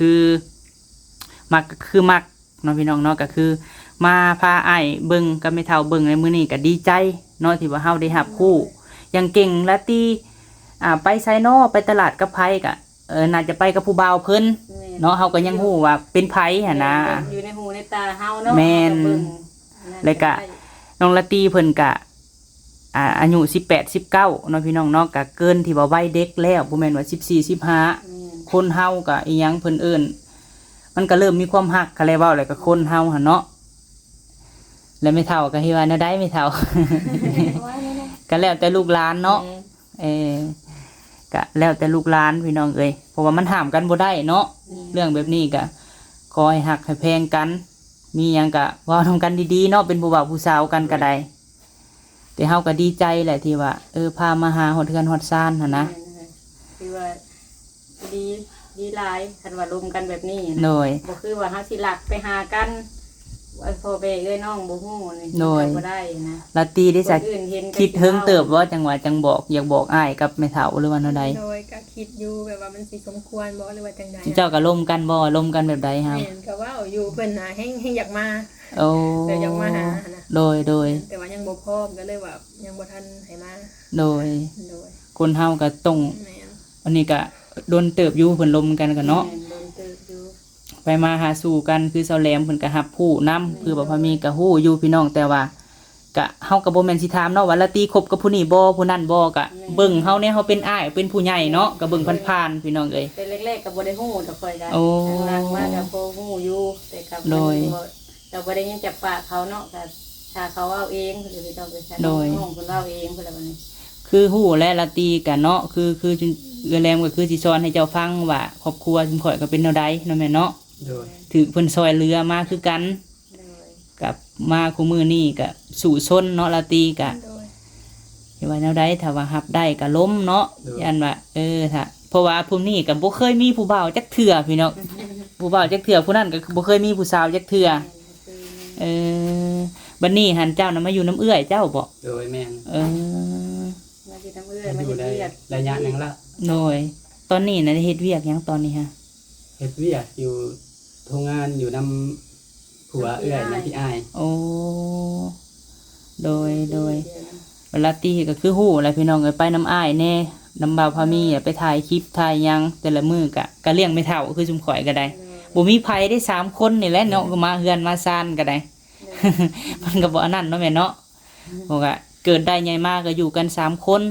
ມັກກໍຄືມັກ ເນາະ ພີ່ນ້ອງເນາະ. ກໍຄືມາພາອ້າຍເບິ່ງກັບແມ່ເຖົ້າເບິ່ງໃນມື້ນີ້ກໍດີໃຈເນາະ ທີ່ວ່າເຮົາໄດ້ຮັບຮູ້. ຢ່າງເກັ່ງລາຕີ ອ່າ ໄປໃສເນາະ ໄປຕະຫຼາດກັບໃຜ ກໍ ເອີ ໜ້າຈະໄປກັບຜູ້ບ່າວເພິ່ນ ແມ່ນ ເນາະ. ເຮົາກໍຍັງຮູ້ວ່າເປັນໃຜຫັ້ນນະ ແມ່ນ ຢູ່ໃນຫູໃນຕາເຮົາເນາະ. ແມ່ນ ເຮົາກໍເບິ່ງ ແລ້ວກໍນ້ອງລາຕີເພິ່ນກະ ອ່າ ອາຍຸສິບແປດ ສິບເກົ້າເນາະ ພີ່ນ້ອງເນາະ ກະເກີນທີ່ວ່າໄວເດັກແລ້ວ ບໍ່ແມ່ນວ່າສິບສີ່ ສິບຫ້າ. ແມ່ນ ຄົນເຮົາກະອີ່ຫຍັງເພິ່ນເອີ້ນ ມັນກະເລີ່ມມີຄວາມຮັກ ຄັນແລ້ເວົ້າແລ້ວກະຄົນເຮົາຫັ້ນເນາະ. ແລ້ວແມ່ເຖົ້າກະເຮັດວ່າແນວໃດແມ່ເຖົ້າ? ກະແລ້ວແຕ່ລູກຫຼານເນາະ. ແມ່ນ ເອີ ກະແລ້ວແຕ່ລູກຫຼານພີ່ນ້ອງເອີຍ ເພາະວ່າມັນຫ້າມກັນບໍ່ໄດ້ເນາະ. ແມ່ນ ເລື່ອງແບບນີ້ກະຂໍໃຫ້ຮັກໃຫ້ແພງກັນ ມີຫຍັງກະເວົ້ານຳກັນດີໆເນາະ ເປັນຜູ້ບ່າວຜູ້ສາວກັນກະໄດ້. ແຕ່ເຮົາກໍດີໃຈແຫຼະທີ່ວ່າ ເອີ ພາມາຫາຮອດເຮືອນຮອດຊານຫັ້ນນະ. ແມ່ນ ຄືວ່າດີ ດີຫຼາຍ ຄັນວ່າລົມກັນແບບນີ້ນະ. ໂດຍ ບໍ່ຄືວ່າເຮົາຊິລັກໄປຫາກັນ ວ່າພໍ່ແມ່ເອື້ອຍນ້ອງບໍ່ຮູ້ນີ້ ໂດຍ ກໍບໍ່ໄດ້ນະ. ລາຕີເດ້ ຄົນອື່ນເຫັນ ຄິດເຖິງເຕີບບໍ່ ຈັ່ງວ່າ ຈັ່ງບອກ ຢາກບອກອ້າຍກັບແມ່ເຖົ້າ ຫຼືວ່າແນວໃດ? ໂດຍ ກໍຄິດຢູ່ ແບບວ່າມັນຊິສົມຄວນບໍ່ ຫຼືວ່າຈັ່ງໃດ? ເຈົ້າກໍລົມກັນບໍ່ ລົມກັນແບບໃດຫາ? ແມ່ນ ກໍເວົ້າຢູ່ ເພິ່ນນະແຮງ ແຮງຢາກມາ. ໂອ້ ແບບຢາກມາຫາຫັ້ນນະ. ໂດຍ ໂດຍ ແຕ່ວ່າຍັງບໍ່ພ້ອມ ກໍເລີຍວ່າຍັງບໍ່ທັນໃຫ້ມາ. ໂດຍ ໂດຍ ຄົນເຮົາກໍຕ້ອງ ແມ່ນ ອັນນີ້ກໍດົນເຕີບຢູ່ ເພິ່ນລົມກັນກໍເນາະ. ແມ່ນ ດົນເຕີບຢູ່ ໄປມາຫາສູ່ກັນ ຄືສາວແຫຼມເພິ່ນກໍຮັບຮູ້ນຳ. ແມ່ນ ຄືວ່າພາມີກໍຮູ້ຢູ່ພີ່ນ້ອງ ແຕ່ວ່າ ກະເຮົາກໍບໍ່ແມ່ນຊິຖາມເນາະວ່າລາຕີຄົບກັບຜູ້ນີ້ບໍ່ ຜູ້ນັ້ນບໍ່ ກະ ແມ່ນ ເບິ່ງເຮົາແດ່ ເຮົາເປັນອ້າຍເປັນຜູ້ໃຫຍ່ເນາະ ກໍເບິ່ງຜ່ານໆ ພີ່ນ້ອງເອີຍ. ແຕ່ແລກໆກໍບໍ່ໄດ້ຮູ້ດອກຂ້ອຍກະ ໂອ້ ຫຼັງໆມາກໍພໍຮູ້ຢູ່ ແຕ່ກໍ ໂດຍ ບໍ່ ກໍບໍ່ໄດ້ຍິນຈາກປາກເຂົາເນາະ ກໍ ຖ້າເຂົາເວົ້າເອງ ເພິ່ນກໍຊິຕ້ອງໄປໃສ່ ໂດຍ ນ້ອງເພິ່ນເວົ້າເອງພຸ້ນແຫຼະບັດນີ້. ຄືຮູ້ແຫຼະລາຕີກະເນາະ ຄື ຄືເອື້ອຍແຫຼມກໍຄືຊິສອນໃຫ້ເຈົ້າຟັງວ່າຄອບຄົວຊຸມຂ້ອຍກໍເປັນແນວໃດເນາະ ແມ່ນເນາະ. ໂດຍ ຖືກເພິ່ນຊ່ອຍເຫຼືອມາຄືກັນ. ໂດຍ ກັບມາຄູ່ມື້ນີ້ກະສູ້ຊົນເນາະ ລາຕີກະ ໂດຍ ຊິວ່າແນວໃດ ຖ້າວ່າຮັບໄດ້ກະລົມເນາະ. ໂດຍ ຢ້ານວ່າ ເອີ ຖ້າ ເພາະວ່າຜູ້ນີ້ກະບໍ່ເຄີຍມີຜູ້ບ່າວຈັກເທື່ອພີ່ນ້ອງ ຜູ້ບ່າວຈັກເທື່ອ ຜູ້ນັ້ນກະບໍ່ເຄີຍມີຜູ້ສາວຈັກເທື່ອ. ແມ່ນ ເອີ ບັດນີ້ຫັ້ນເຈົ້ານະມາຢູ່ນຳເອື້ອຍເຈົ້າບໍ? ໂດຍ ແມ່ນ ເອີ ມາຢູ່ນຳເອື້ອຍ ມາຢູ່ໄດ້ໄລຍະໜຶ່ງລະ. ໂດຍ ຕອນນີ້ນະໄດ້ເຮັດວຽກຫຍັງຕອນນີ້ຮະ? ເຮັດວຽກຢູ່ໂຮງງານ ຢູ່ນຳຜົວເອື້ອຍ ນຳພີ່ອ້າຍ. ໂອ້ ໂດຍ ໂດຍ ລາຕີກໍຄືຮູ້ແຫຼະພີ່ນ້ອງເອີຍ ໄປນຳອ້າຍແດ່ ນຳບ່າວພາມີ ໄປຖ່າຍຄລິບຖ່າຍຫຍັງ ແຕ່ລະມື້ກະ ກະລ້ຽງແມ່ເຖົ້າຄືຊຸມຂ້ອຍກໍໄດ້. ໂດຍ ບໍ່ມີໃຜເດ້ ສາມຄົນນີ້ແຫຼະເນາະ ໂດຍ ມາເຮືອນມາຊານກໍໄດ້. ໂດຍ ມັນກໍບໍ່ອັນນັ້ນເນາະແມ່ເນາະ. ອືມ ເພາະວ່າເກີດໄດ້ໃຫຍ່ມາກໍຢູ່ກັນສາມຄົນ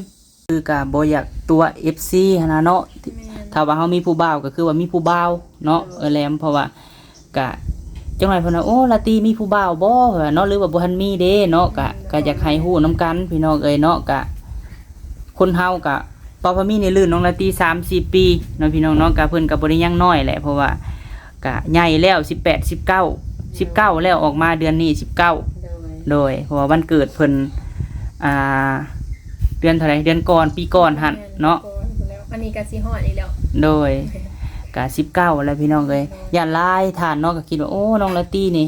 ຄືກໍບໍ່ຢາກຕົວະເອັຟຊີຫັ້ນນະເນາະ. ແມ່ນ ຖ້າວ່າເຮົາມີຜູ້ບ່າວກໍຄືວ່າມີຜູ້ບ່າວເນາະ. ໂດຍ ເອື້ອຍແຫຼມ ເພາະວ່າກະຈັກໜ້ອຍເພິ່ນວ່າ ໂອ້ ລາຕີມີຜູ້ບ່າວບໍ່ ເພິ່ນວ່າເນາະ ຫຼືວ່າບໍ່ທັນມີເດ້ເນາະ. ກະ ອືມ ກະຢາກໃຫ້ຮູ້ນຳກັນພີ່ນ້ອງເອີຍເນາະ. ກະຄົນເຮົາກະ ປາພາມີນີ້ລື່ນນ້ອງລາຕີສາມສີ່ປີເນາະພີ່ນ້ອງເນາະ. ກະເພິ່ນກະບໍ່ໄດ້ຍັງນ້ອຍແຫຼະ ເພາະວ່າກະໃຫຍ່ແລ້ວ ສິບແປດ ສິບເກົ້າ ໂດຍ ສິບເກົ້າແລ້ວ ອອກມາເດືອນນີ້ສິບເກົ້າ. ໂດຍ ໂດຍ ເພາະວ່າວັນເກີດເພິ່ນ ອ່າ ເດືອນເທົ່າໃດ ເດືອນກ່ອນ ປີກ່ອນຫັ້ນເນາະ. ແມ່ນ ປີກ່ອນພຸ້ນແລ້ວ ອັນນີ້ກະຊິຮອດອີກແລ້ວ. ໂດຍ ກະສິບເກົ້າແລ້ວພີ່ນ້ອງເອີຍ. ໂດຍ ຢ້ານຫຼາຍທ່ານເນາະ ກະຄິດວ່າ ໂອ້ ນ້ອງລາຕີນີ້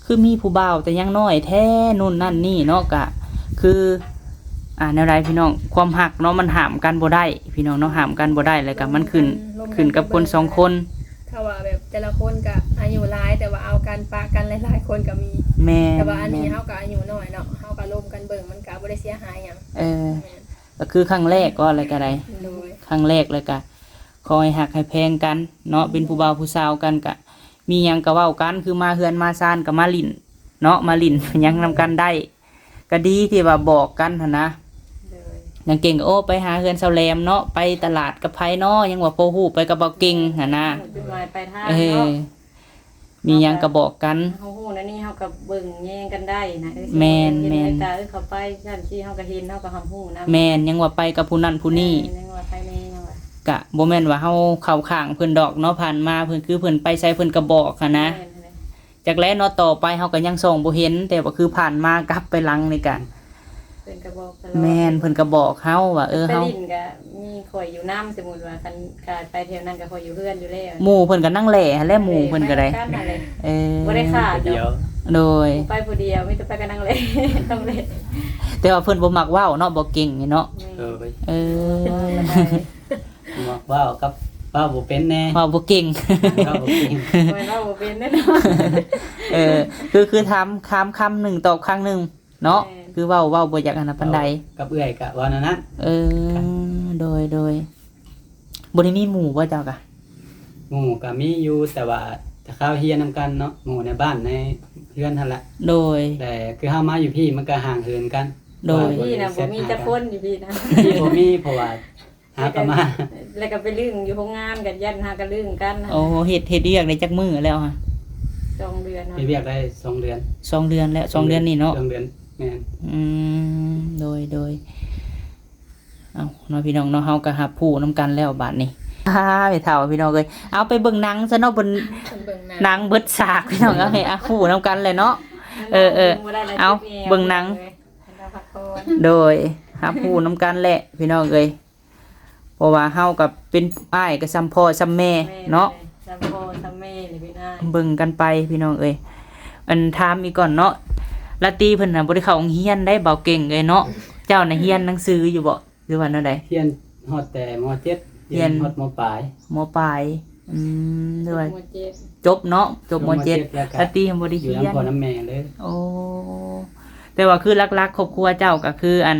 ຄືມີຜູ້ບ່າວແຕ່ຍັງນ້ອຍແທ້ ໂນ່ນນັ້ນນີ້ເນາະ. ກະຄື ອ່າ ແນວໃດພີ່ນ້ອງ ຄວາມຮັກເນາະ ມັນຫ້າມກັນບໍ່ໄດ້ພີ່ນ້ອງເນາະ ຫ້າມກັນບໍ່ໄດ້ ແລ້ວກະມັນຂຶ້ນ ລົມກັນ ຂຶ້ນກັບຄົນສອງຄົນ. ຖ້າວ່າແບບແຕ່ລະຄົນກະອາຍຸຫຼາຍ ແຕ່ວ່າເອົາກັນປະກັນຫຼາຍໆຄົນກະມີ. ແມ່ນ ແຕ່ວ່າອັນນີ້ ແມ່ນ ເຮົາກະອາຍຸນ້ອຍເນາະ ເຮົາກະລົມກັນເບິ່ງ ມັນກະບໍ່ໄດ້ເສຍຫາຍຫຍັງ. ເອີ ແມ່ນ ກະຄືຄັ້ງແລກວ່າແລ້ວກະໄດ້. ໂດຍ ຄັ້ງແລກ ແລ້ວກະຂໍໃຫ້ຮັກໃຫ້ແພງກັນເນາະ. ແມ່ນ ເປັນຜູ້ບ່າວຜູ້ສາວກັນກະ ມີຫຍັງກະເວົ້າກັນ ຄືມາເຮືອນມາຊານກະມາຫຼິ້ນເນາະ ມາຫຼິ້ນຫຍັງນຳກັນໄດ້. ກະດີທີ່ວ່າບອກກັນຫັ້ນນະ. ໂດຍ ນາງເກັ່ງກໍ ໂອ້ ໄປຫາເຮືອນສາວແຫຼມເນາະ ໄປຕະຫຼາດກັບໃຜເນາະ ຍັງວ່າພໍຮູ້ ໄປກັບບ່າວເກັ່ງຫັ້ນນະ. ໂອ້ ຈຸດໝາຍປາຍທາງເນາະ. ເອີ ມີຫຍັງກະບອກກັນ ເຮົາກະຮູ້ແນວນີ້ ເຮົາກະເບິ່ງແຍງກັນໄດ້ນະ. ເອີ ແມ່ນ ແມ່ນ ເຂົາໄປຊັ້ນຊີ້ ເຮົາກະເຫັນ ເຮົາກະຮັບຮູ້ນຳ. ແມ່ນ ຍັງວ່າໄປກັບຜູ້ນັ້ນຜູ້ນີ້. ເອີ ຍັງວ່າໄປແດ່ ຍັງວ່າ ກະບໍ່ແມ່ນວ່າເຮົາເຂົ້າຂ້າງເພິ່ນດອກເນາະ ຜ່ານມາເພິ່ນ ຄືເພິ່ນໄປໃສເພິ່ນກະບອກຫັ້ນນະ. ແມ່ນ ຈັ່ງໃດ ຈັກແລເນາະ ຕໍ່ໄປເຮົາກໍຍັງສ່ອງບໍ່ເຫັນ ແຕ່ວ່າຄືຜ່ານມາກັບໄປຫຼັງນີ້ກະ ເພິ່ນກໍບອກຕະຫຼອດ. ແມ່ນ ເພິ່ນກໍບອກເຮົາວ່າ ເອີ ເຮົາໄປຫຼິ້ນກໍມີຂ້ອຍຢູ່ນຳ ສົມມຸດວ່າຄັນການໄປແຖວນັ້ນກໍຂ້ອຍຢູ່ເຮືອນຢູ່ແລ້ວ. ໝູ່ເພິ່ນກໍນັ່ງແຫຼຫັ້ນແຫຼະ ໝູ່ເພິ່ນກໍໄດ້ ໄປນຳກັນຫັ້ນແຫຼະ. ເອີ ບໍ່ໄດ້ຂາດດອກ. ໂດຍ ໄປຜູ້ດຽວ ມີແຕ່ໄປກັບນັ່ງແຫຼ ນຳແຫຼ. ແຕ່ວ່າເພິ່ນບໍ່ມັກເວົ້າເນາະ ບໍ່ເກັ່ງນີ້ເນາະ. ແມ່ນ ເອີ ເອີ ມັກເວົ້າກັບເວົ້າບໍ່ເປັນແດ່ ເວົ້າບໍ່ເກັ່ງ ເວົ້າບໍ່ເກັ່ງ ແມ່ນເວົ້າບໍ່ເປັນແນ່ນອນ. ເອີ ຄື ຄືຖາມ ຖາມຄຳໜຶ່ງຕອບຄຳໜຶ່ງເນາະ. ແມ່ນ ຄືເວົ້າ ເວົ້າບໍ່ຢາກອັນນັ້ນປານໃດ. ເວົ້າກັບເອື້ອຍກະເວົ້າແນວນັ້ນ. ເອີ ໂດຍ ໂດຍ ບໍ່ໄດ້ມີໝູ່ບໍ່ເຈົ້າກະ? ໝູ່ກະມີຢູ່ ແຕ່ວ່າແຕ່ຄາວຮຽນນຳກັນເນາະ ໝູ່ໃນບ້ານໃນເຮືອນຫັ້ນລະ. ໂດຍ ແຕ່ຄືເຮົາມາຢູ່ພີ້ມັນກະຫ່າງເຫີນກັນ. ໂດຍ ຢູ່ພີ້ນະບໍ່ມີຈັກຄົນ ຢູ່ພີ້ນະ ບໍ່ມີ ເພາະວ່າ ຫາກໍມາ ແລ້ວກໍໄປລຶ້ງຢູ່ໂຮງງານ ກໍຢ້ານຫາກໍລຶ້ງກັນ. ໂອ້ ເຮັດ ເຮັດວຽກໄດ້ຈັກມື້ແລ້ວຫະ? ສອງເດືອນເນາະ ເຮັດວຽກໄດ້ສອງເດືອນ. ສອງເດືອນແລ້ວ ສອງເດືອນນີ້ເນາະ? ສອງເດືອນ ແມ່ນ. ອືມ ໂດຍ ໂດຍ ເອົາເນາະ ພີ່ນ້ອງເນາະ ເຮົາກໍຮັບຮູ້ນຳກັນແລ້ວບາດນີ້. ອ້າ ແມ່ເຖົ້າ ພີ່ນ້ອງເອີຍ ເອົາໄປເບິ່ງໜັງຊະເນາະ ເບິ່ງ ເບິ່ງໜັງ ໜັງເບິດສາກ ພີ່ນ້ອງເອີຍ ເອົາຮູ້ນຳກັນແຫຼະເນາະ. ເອີ ເອີ ເອົາ ເບິ່ງໜັງ ເອີ ເຮົາພັກຜ່ອນ ໂດຍ ຮັບຮູ້ນຳກັນແຫຼະ ພີ່ນ້ອງເອີຍ. ເພາະວ່າເຮົາກໍເປັນອ້າຍກໍສ່ຳພໍ່ສ່ຳແມ່ ແມ່ນ ເນາະ ສ່ຳພໍ່ສ່ຳແມ່ນີ້ເປັນອ້າຍ ເບິ່ງກັນໄປພີ່ນ້ອງເອີຍ. ອັນ ຖາມອີກກ່ອນເນາະ ລາຕີເພິ່ນນະບໍ່ໄດ້ເຂົ້າໂຮງຮຽນໄດ໋ ບ່າວເກັ່ງເອີຍເນາະ. ເຈົ້ານະຮຽນໜັງສືຢູ່ບໍ່ ຫຼືວ່າແນວໃດ? ຮຽນຮອດແຕ່ ມໍເຈັດ ຮຽນຮອດ ມໍປາຍ ມໍປາຍ. ອືມ ໂດຍ ຈົບ ມໍເຈັດ ຈົບເນາະ ຈົບ ມໍເຈັດ ຈົບ ມໍເຈັດ ແລ້ວກໍ ລາຕີຍັງບໍ່ໄດ້ຮຽນ ຢູ່ນຳພໍ່ນຳແມ່ເລີຍ. ໂອ້ ແຕ່ວ່າຄືຫຼັກໆຄອບຄົວເຈົ້າກໍຄື ອັນ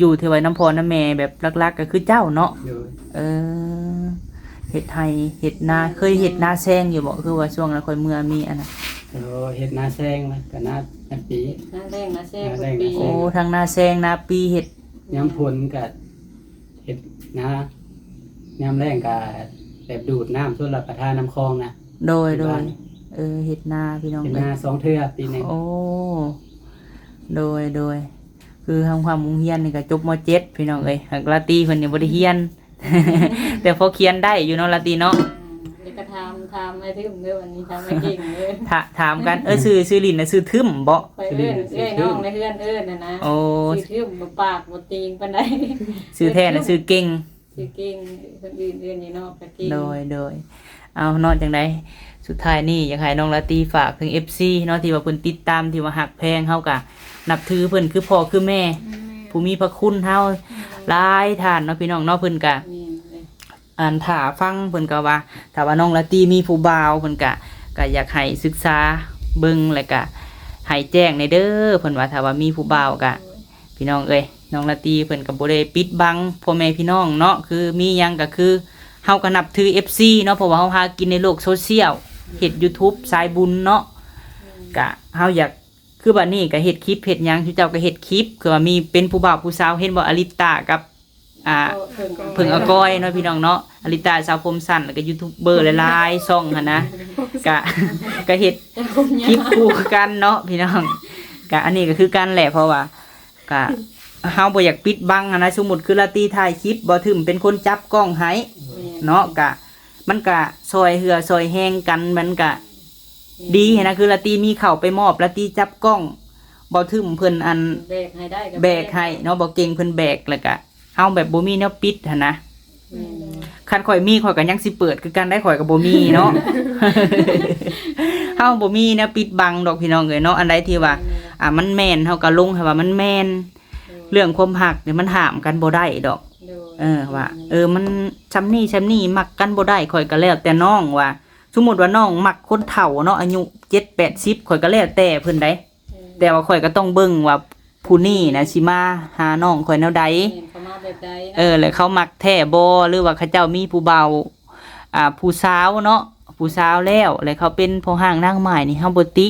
ຢູ່ທີ່ວ່ານຳພໍ່ນຳແມ່ ແບບຫຼັກໆກໍຄືເຈົ້າເນາະ. ໂດຍ ເອີ ເຮັດໄຮ່ເຮັດນາ ເອີ ເຄີຍເຮັດນາແຊງຢູ່ບໍ່? ຄືວ່າຊ່ວງນັ້ນຂ້ອຍເມືອມີອັນນັ້ນ ໂດຍ ເຮັດນາແຊງ ແລ້ວກໍນາ ນາປີ ນາແລ້ງນາແຊງ ນາແລ້ງນາແຊງ ໂອ້ ທັງນາແຊງນາປີເຮັດ. ຍາມຝົນກໍເຮັດນາ ຍາມແລ້ງກໍແບບດູດນ້ຳຊົນລະປະທານນຳຄອງນະ. ໂດຍ ໂດຍ ເອີ ເຮັດນາພີ່ນ້ອງ ເຮັດນາສອງເທື່ອປີໜຶ່ງ. ໂອ້ ໂດຍ ໂດຍ ຄືໂຮງຮ່ຳໂຮງຮຽນນີ້ກໍຈົບ ມ.ເຈັດ ພີ່ນ້ອງເອີຍ ຫາກລາຕີເພິ່ນນີ້ບໍ່ໄດ້ຮຽນ ແຕ່ພໍຂຽນໄດ້ຢູ່ເນາະ ລາຕີເນາະ. ອືມ ແລ້ວກໍຖາມ ຖາມອ້າຍທຶມເດີ ອັນນີ້ຖາມອ້າຍເກັ່ງເດີ ຖາ ຖາມກັນ. ເອີ ຊື່ ຊື່ຫຼິ້ນນະຊື່ທຶມບໍ? ຂ້ອຍເອີ້ນເອື້ອຍນ້ອງໃນເຮືອນເອີ້ນຫັ້ນນະ. ໂອ້ ຊື່ທຶມ ບໍ່ປາກບໍ່ຕີງປານໃດ. ຊື່ແທ້ນະຊື່ເກັ່ງ. ຊື່ເກັ່ງ ຄົນອື່ນເອີ້ນຢູ່ນອກກໍເກັ່ງ. ໂດຍ ໂດຍ ເອົາເນາະ ຈັ່ງໃດ ສຸດທ້າຍນີ້ຢາກໃຫ້ນ້ອງລາຕີຝາກເຖິງເອັຟຊີເນາະ ທີ່ວ່າເພິ່ນຕິດຕາມ ທີ່ວ່າຮັກແພງເຮົາກະນັບຖືເພິ່ນຄືພໍ່ຄືແມ່ ແມ່ນໆ ຜູ້ມີພະຄຸນເຮົາ ແມ່ນໆ ຫຼາຍທ່ານເນາະ ພີ່ນ້ອງເນາະ. ເພິ່ນກະ ແມ່ນເລີຍ ອັນຖ້າຟັງເພິ່ນກໍວ່າ ຖ້າວ່ານ້ອງລາຕີມີຜູ້ບ່າວ ເພິ່ນກະ ກະຢາກໃຫ້ສຶກສາເບິ່ງ ແລ້ວກະໃຫ້ແຈ້ງແດ່ເດີ ເພິ່ນວ່າ ຖ້າວ່າມີຜູ້ບ່າວກະ ໂດຍ ພີ່ນ້ອງເອີຍ ນ້ອງລາຕີເພິ່ນກໍບໍ່ໄດ້ປິດບັງພໍ່ແມ່ພີ່ນ້ອງເນາະ ຄືມີຫຍັງກໍຄືເຮົາກໍນັບຖືເອັຟຊີເນາະ ເພາະວ່າເຮົາຫາກິນໃນໂລກໂຊຊຽວ ເຮັດຢູທູບສາຍບຸນເນາະ ກະເຮົາຢາກ ຄືບັດນີ້ກໍເຮັດຄລິບເຮັດຫຍັງ ເຈົ້າກໍເຮັດຄລິບ ຄືວ່າມີເປັນຜູ້ບ່າວຜູ້ສາວ ເຫັນບໍ່ ອາລິດຕາກັບ ອ່າ ເພິ່ງອາກອຍເນາະ ພີ່ນ້ອງເນາະ ອາລິດຕາສາວຜົມສັ້ນ ແລ້ວກໍຢູທູບເບີຫຼາຍໆຊ່ອງຫັ້ນນະ ກະ ກະເຮັດຄລິບຄູ່ກັນເນາະ ພີ່ນ້ອງ. ກະອັນນີ້ກໍຄືກັນແຫຼະ ເພາະວ່າ ກະເຮົາບໍ່ຢາກປິດບັງຫັ້ນນະ ສົມມຸດຄືລາຕີຖ່າຍຄລິບ ບໍ່ຖືມເປັນຄົນຈັບກ້ອງໃຫ້ ແມ່ນ ເນາະ ກະມັນກະຊ່ອຍເຫື່ອຊ່ອຍແຮງກັນ ມັນກະ ແມ່ນ ດີຫັ້ນນະ ຄືລາຕີມີເຂົ້າໄປມອບ ລາຕີຈັບກ້ອງ ບໍ່ຖືມເພິ່ນອັນ ແບກໃຫ້ໄດ້ກໍແບກໃຫ້ເນາະ ບໍ່ເກັ່ງເພິ່ນແບກ ແລ້ວກະເຮົາແບບບໍ່ມີແນວປິດຫັ້ນນະ. ແມ່ນ ຄັນຂ້ອຍມີ ຂ້ອຍກໍຍັງຊິເປີດຄືກັນໄດ໋ ຂ້ອຍກໍບໍ່ມີເນາະ ເຮົາບໍ່ມີແນວປິດບັງດອກ ພີ່ນ້ອງເອີຍເນາະ. ອັນໃດທີ່ວ່າ ແມ່ນ ອ່າ ມັນແມ່ນ ເຮົາກໍລົງໃຫ້ວ່າມັນແມ່ນ ໂດຍ ເລື່ອງຄວາມຮັກນີ້ມັນຫ້າມກັນບໍ່ໄດ້ດອກ ໂດຍ ເອີ ວ່າ ແມ່ນ ເອີ ມັນຊ່ຳນີ້ຊ່ຳນີ້ ມັກກັນບໍ່ໄດ້ ຂ້ອຍກໍແລ້ວແຕ່ນ້ອງວ່າ ສົມມຸດວ່ານ້ອງມັກຄົນເຖົ້າເນາະ ອາຍຸເຈັດແປດສິບ ຂ້ອຍກໍແລ້ວແຕ່ເພິ່ນໄດ໋ ເອີ ແຕ່ວ່າຂ້ອຍກໍຕ້ອງເບິ່ງວ່າ ຜູ້ນີ້ນະຊິມາຫານ້ອງຂ້ອຍແນວໃດ ແມ່ນ ເຂົາມາແບບໃດເນາະ ເອີ ແລ້ວເຂົາມັກແທ້ບໍ່ ຫຼືວ່າເຂົາເຈົ້າມີຜູ້ບ່າວ ອ່າ ຜູ້ສາວເນາະ ຜູ້ສາວແລ້ວ ແລ້ວເຂົາເປັນພໍ່ຮ້າງນາງໝ້າຍນີ້ ເຮົາບໍ່ຕິ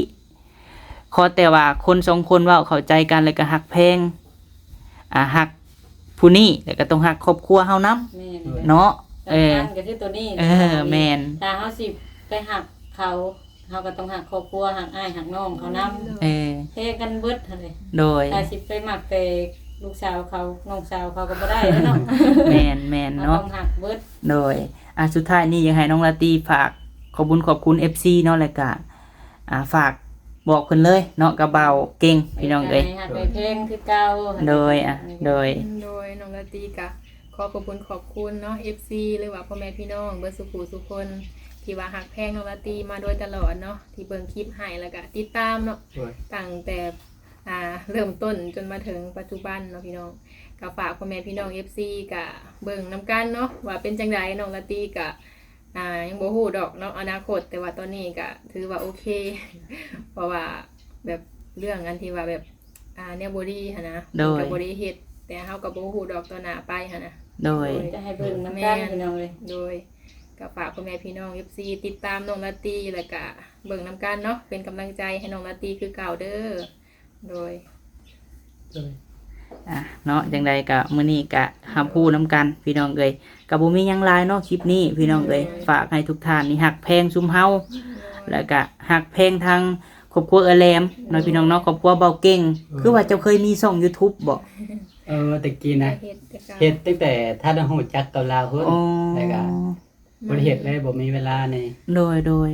ຂໍແຕ່ວ່າຄົນສອງຄົນເວົ້າເຂົ້າໃຈກັນ ແລ້ວກໍຮັກແພງ ອ່າ ຮັກຜູ້ນີ້ ແລ້ວກໍຕ້ອງຮັກຄອບຄົວເຮົານຳ ແມ່ນ ເນາະ ເອີ ສຳຄັນກໍຄືໂຕນີ້ ເອີ ແມ່ນ ຖ້າເຮົາຊິໄປຮັກເຂົາ ເຮົາກໍຕ້ອງຮັກຄອບຄົວ ຮັກອ້າຍຮັກນ້ອງເຂົານຳ ເອີ ແພງກັນເບິດຫັ້ນເດ ໂດຍ ຖ້າຊິໄປມັກແຕ່ລູກສາວເຂົາ ນ້ອງສາວເຂົາກໍບໍ່ໄດ້ແລ້ວເນາະ ແມ່ນໆ ເຮົາເນາະ ຕ້ອງຮັກເບິດ ໂດຍ ອ່າ ສຸດທ້າຍນີ້ຢາກໃຫ້ນ້ອງລາຕີຝາກຂອບບຸນຂອບຄຸນເອັຟຊີເນາະ ແລ້ວກະ ອ່າ ຝາກບອກເພິ່ນເລີຍເນາະ ກັບບ່າວເກັ່ງ ພີ່ນ້ອງເອີຍ ໃຫ້ຮັກໃຫ້ແພງຄືເກົ່າ ໂດຍ ອ່າ ໂດຍ ໂດຍ ນ້ອງລາຕີກະ ຂໍຂອບບຸນຂອບຄຸນເນາະ ເອັຟຊີ ຫຼືວ່າພໍ່ແມ່ພີ່ນ້ອງເບິດສູ່ຜູ້ສູ່ຄົນ ທີ່ວ່າຮັກແພງນ້ອງລາຕີມາໂດຍຕະຫຼອດເນາະ ທີ່ເບິ່ງຄລິບໃຫ້ ແລ້ວກະຕິດຕາມເນາະ ໂດຍ ຕັ້ງແຕ່ ອ່າ ເລີ່ມຕົ້ນຈົນມາເຖິງປັດຈຸບັນເນາະ ພີ່ນ້ອງ ກະຝາກພໍ່ແມ່ພີ່ນ້ອງ ເອັຟຊີ ກະເບິ່ງນຳກັນເນາະ ວ່າເປັນຈັ່ງໃດ ນ້ອງລາຕີກະ ອ່າ ຍັງບໍ່ຮູ້ດອກເນາະ ອະນາຄົດ ແຕ່ວ່າຕອນນີ້ກະຖືວ່າໂອເຄ ເພາະວ່າແບບເລື່ອງອັນທີ່ວ່າແບບ ອ່າ ແນວບໍ່ດີຫັ້ນນະ ໂດຍ ເພິ່ນກໍບໍ່ໄດ້ເຮັດ ແຕ່ເຮົາກໍບໍ່ຮູ້ດອກຕໍ່ໜ້າໄປຫັ້ນນະ ໂດຍ ໂດຍ ຈະໃຫ້ເບິ່ງນຳກັນ ແມ່ນ ພີ່ນ້ອງເອີຍ ໂດຍ ກໍຝາກພໍ່ແມ່ພີ່ນ້ອງ ເອັຟຊີ ຕິດຕາມນ້ອງລາຕີ ແລ້ວກະເບິ່ງນຳກັນເນາະ ເປັນກຳລັງໃຈໃຫ້ນ້ອງລາຕີຄືເກົ່າເດີ ໂດຍ ໂດຍ ອ່ະ ເນາະ ຈັ່ງໃດກໍມື້ນີ້ກໍຮັບຮູ້ນຳກັນ ພີ່ນ້ອງເອີຍ ກໍບໍ່ມີຫຍັງຫຼາຍເນາະ ຄລິບນີ້ ພີ່ນ້ອງເອີຍ ໂດຍ ຝາກໃຫ້ທຸກທ່ານນີ້ຮັກແພງຊຸມເຮົາ ໂດຍ ແລ້ວກໍຮັກແພງທາງຄອບຄົວເອື້ອຍແຫຼມເນາະ ໂດຍ ພີ່ນ້ອງເນາະ ຄອບຄົວເບົາເກັ່ງ ໂດຍ ຄືວ່າເຈົ້າເຄີຍມີຊ່ອງຢູທູບບໍ? ເອີ ແຕ່ກີ້ນະ ເຮັດແຕ່ເກົ່າ ເຮັດຕັ້ງແຕ່ທັນຮູ້ຈັກກັບລາວພຸ້ນ ອໍ ແລ້ວກໍ ບໍ່ໄດ້ເຮັດເລີຍ ບໍ່ມີເວລານີ້ ໂດຍ ໂດຍ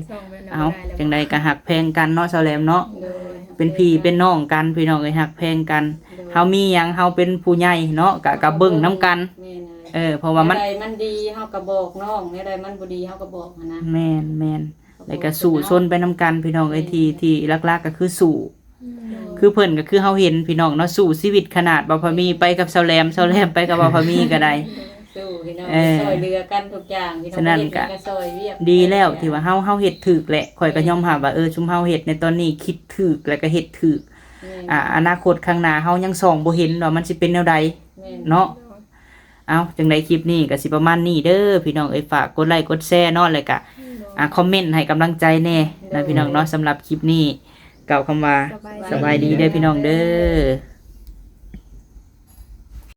ເອົາ ຈັ່ງໃດກໍຮັກແພງກັນເນາະ ສາວແຫຼມເນາະ ໂດຍ ເປັນພີ່ເປັນນ້ອງກັນ ພີ່ນ້ອງເອີຍ ຮັກແພງກັນ ໂດຍ ເຮົາມີຫຍັງ ເຮົາເປັນຜູ້ໃຫຍ່ເນາະ ກະ ກະເບິ່ງນຳກັນ ແມ່ນ ເອີ ເພາະວ່າມັນ ແນວໃດມັນດີເຮົາກໍບອກນ້ອງ ແນວໃດມັນບໍ່ດີເຮົາກໍບອກຫັ້ນນະ ແມ່ນ ແມ່ນ ແລ້ວກໍສູ້ຊົນໄປນຳກັນ ພີ່ນ້ອງເອີຍ ແມ່ນ ທີ່ ທີ່ຫຼັກໆກໍຄືສູ້ ອືມ ຄືເພິ່ນກໍຄືເຮົາເຫັນພີ່ນ້ອງເນາະ ສູ້ຊີວິດຂະໜາດ ບ່າວພາມີໄປກັບສາວແຫຼມ ສາວແຫຼມໄປກັບບ່າວພາມີກໍໄດ້ ສູ້ພີ່ນ້ອງ ເອີ ຊ່ອຍເຫຼືອກັນທຸກຢ່າງ ພີ່ນ້ອງ ສະນັ້ນກໍ ເຮັດຫຍັງກໍຊ່ອຍວຽກ ດີແລ້ວທີ່ວ່າເຮົາ ເຮົາເຮັດຖືກແຫຼະ ຂ້ອຍກໍຍອມຮັບວ່າ ເອີ ຊຸມເຮົາເຮັດໃນຕອນນີ້ຄິດຖືກ ແລ້ວກໍເຮັດຖືກ ແມ່ນ ອ່າ ອະນາຄົດຂ້າງໜ້າເຮົາຍັງສ່ອງບໍ່ເຫັນວ່າມັນຊິເປັນແນວໃດ ແມ່ນ ເນາະ ເອົາ ຈັ່ງໃດຄລິບນີ້ກໍຊິປະມານນີ້ເດີ ພີ່ນ້ອງເອີຍ ຝາກກົດໄລກົດແຊເນາະ ແລ້ວກະ ໂດຍ ອ່າ ຄອມເມັນໃຫ້ກຳລັງໃຈແດ່ ໂດຍ ນະ ພີ່ນ້ອງເນາະ ສຳລັບຄລິບນີ້ ກ່າວຄຳວ່າ ສະບາຍດີ ສະບາຍດີເດີ ພີ່ນ້ອງເດີ.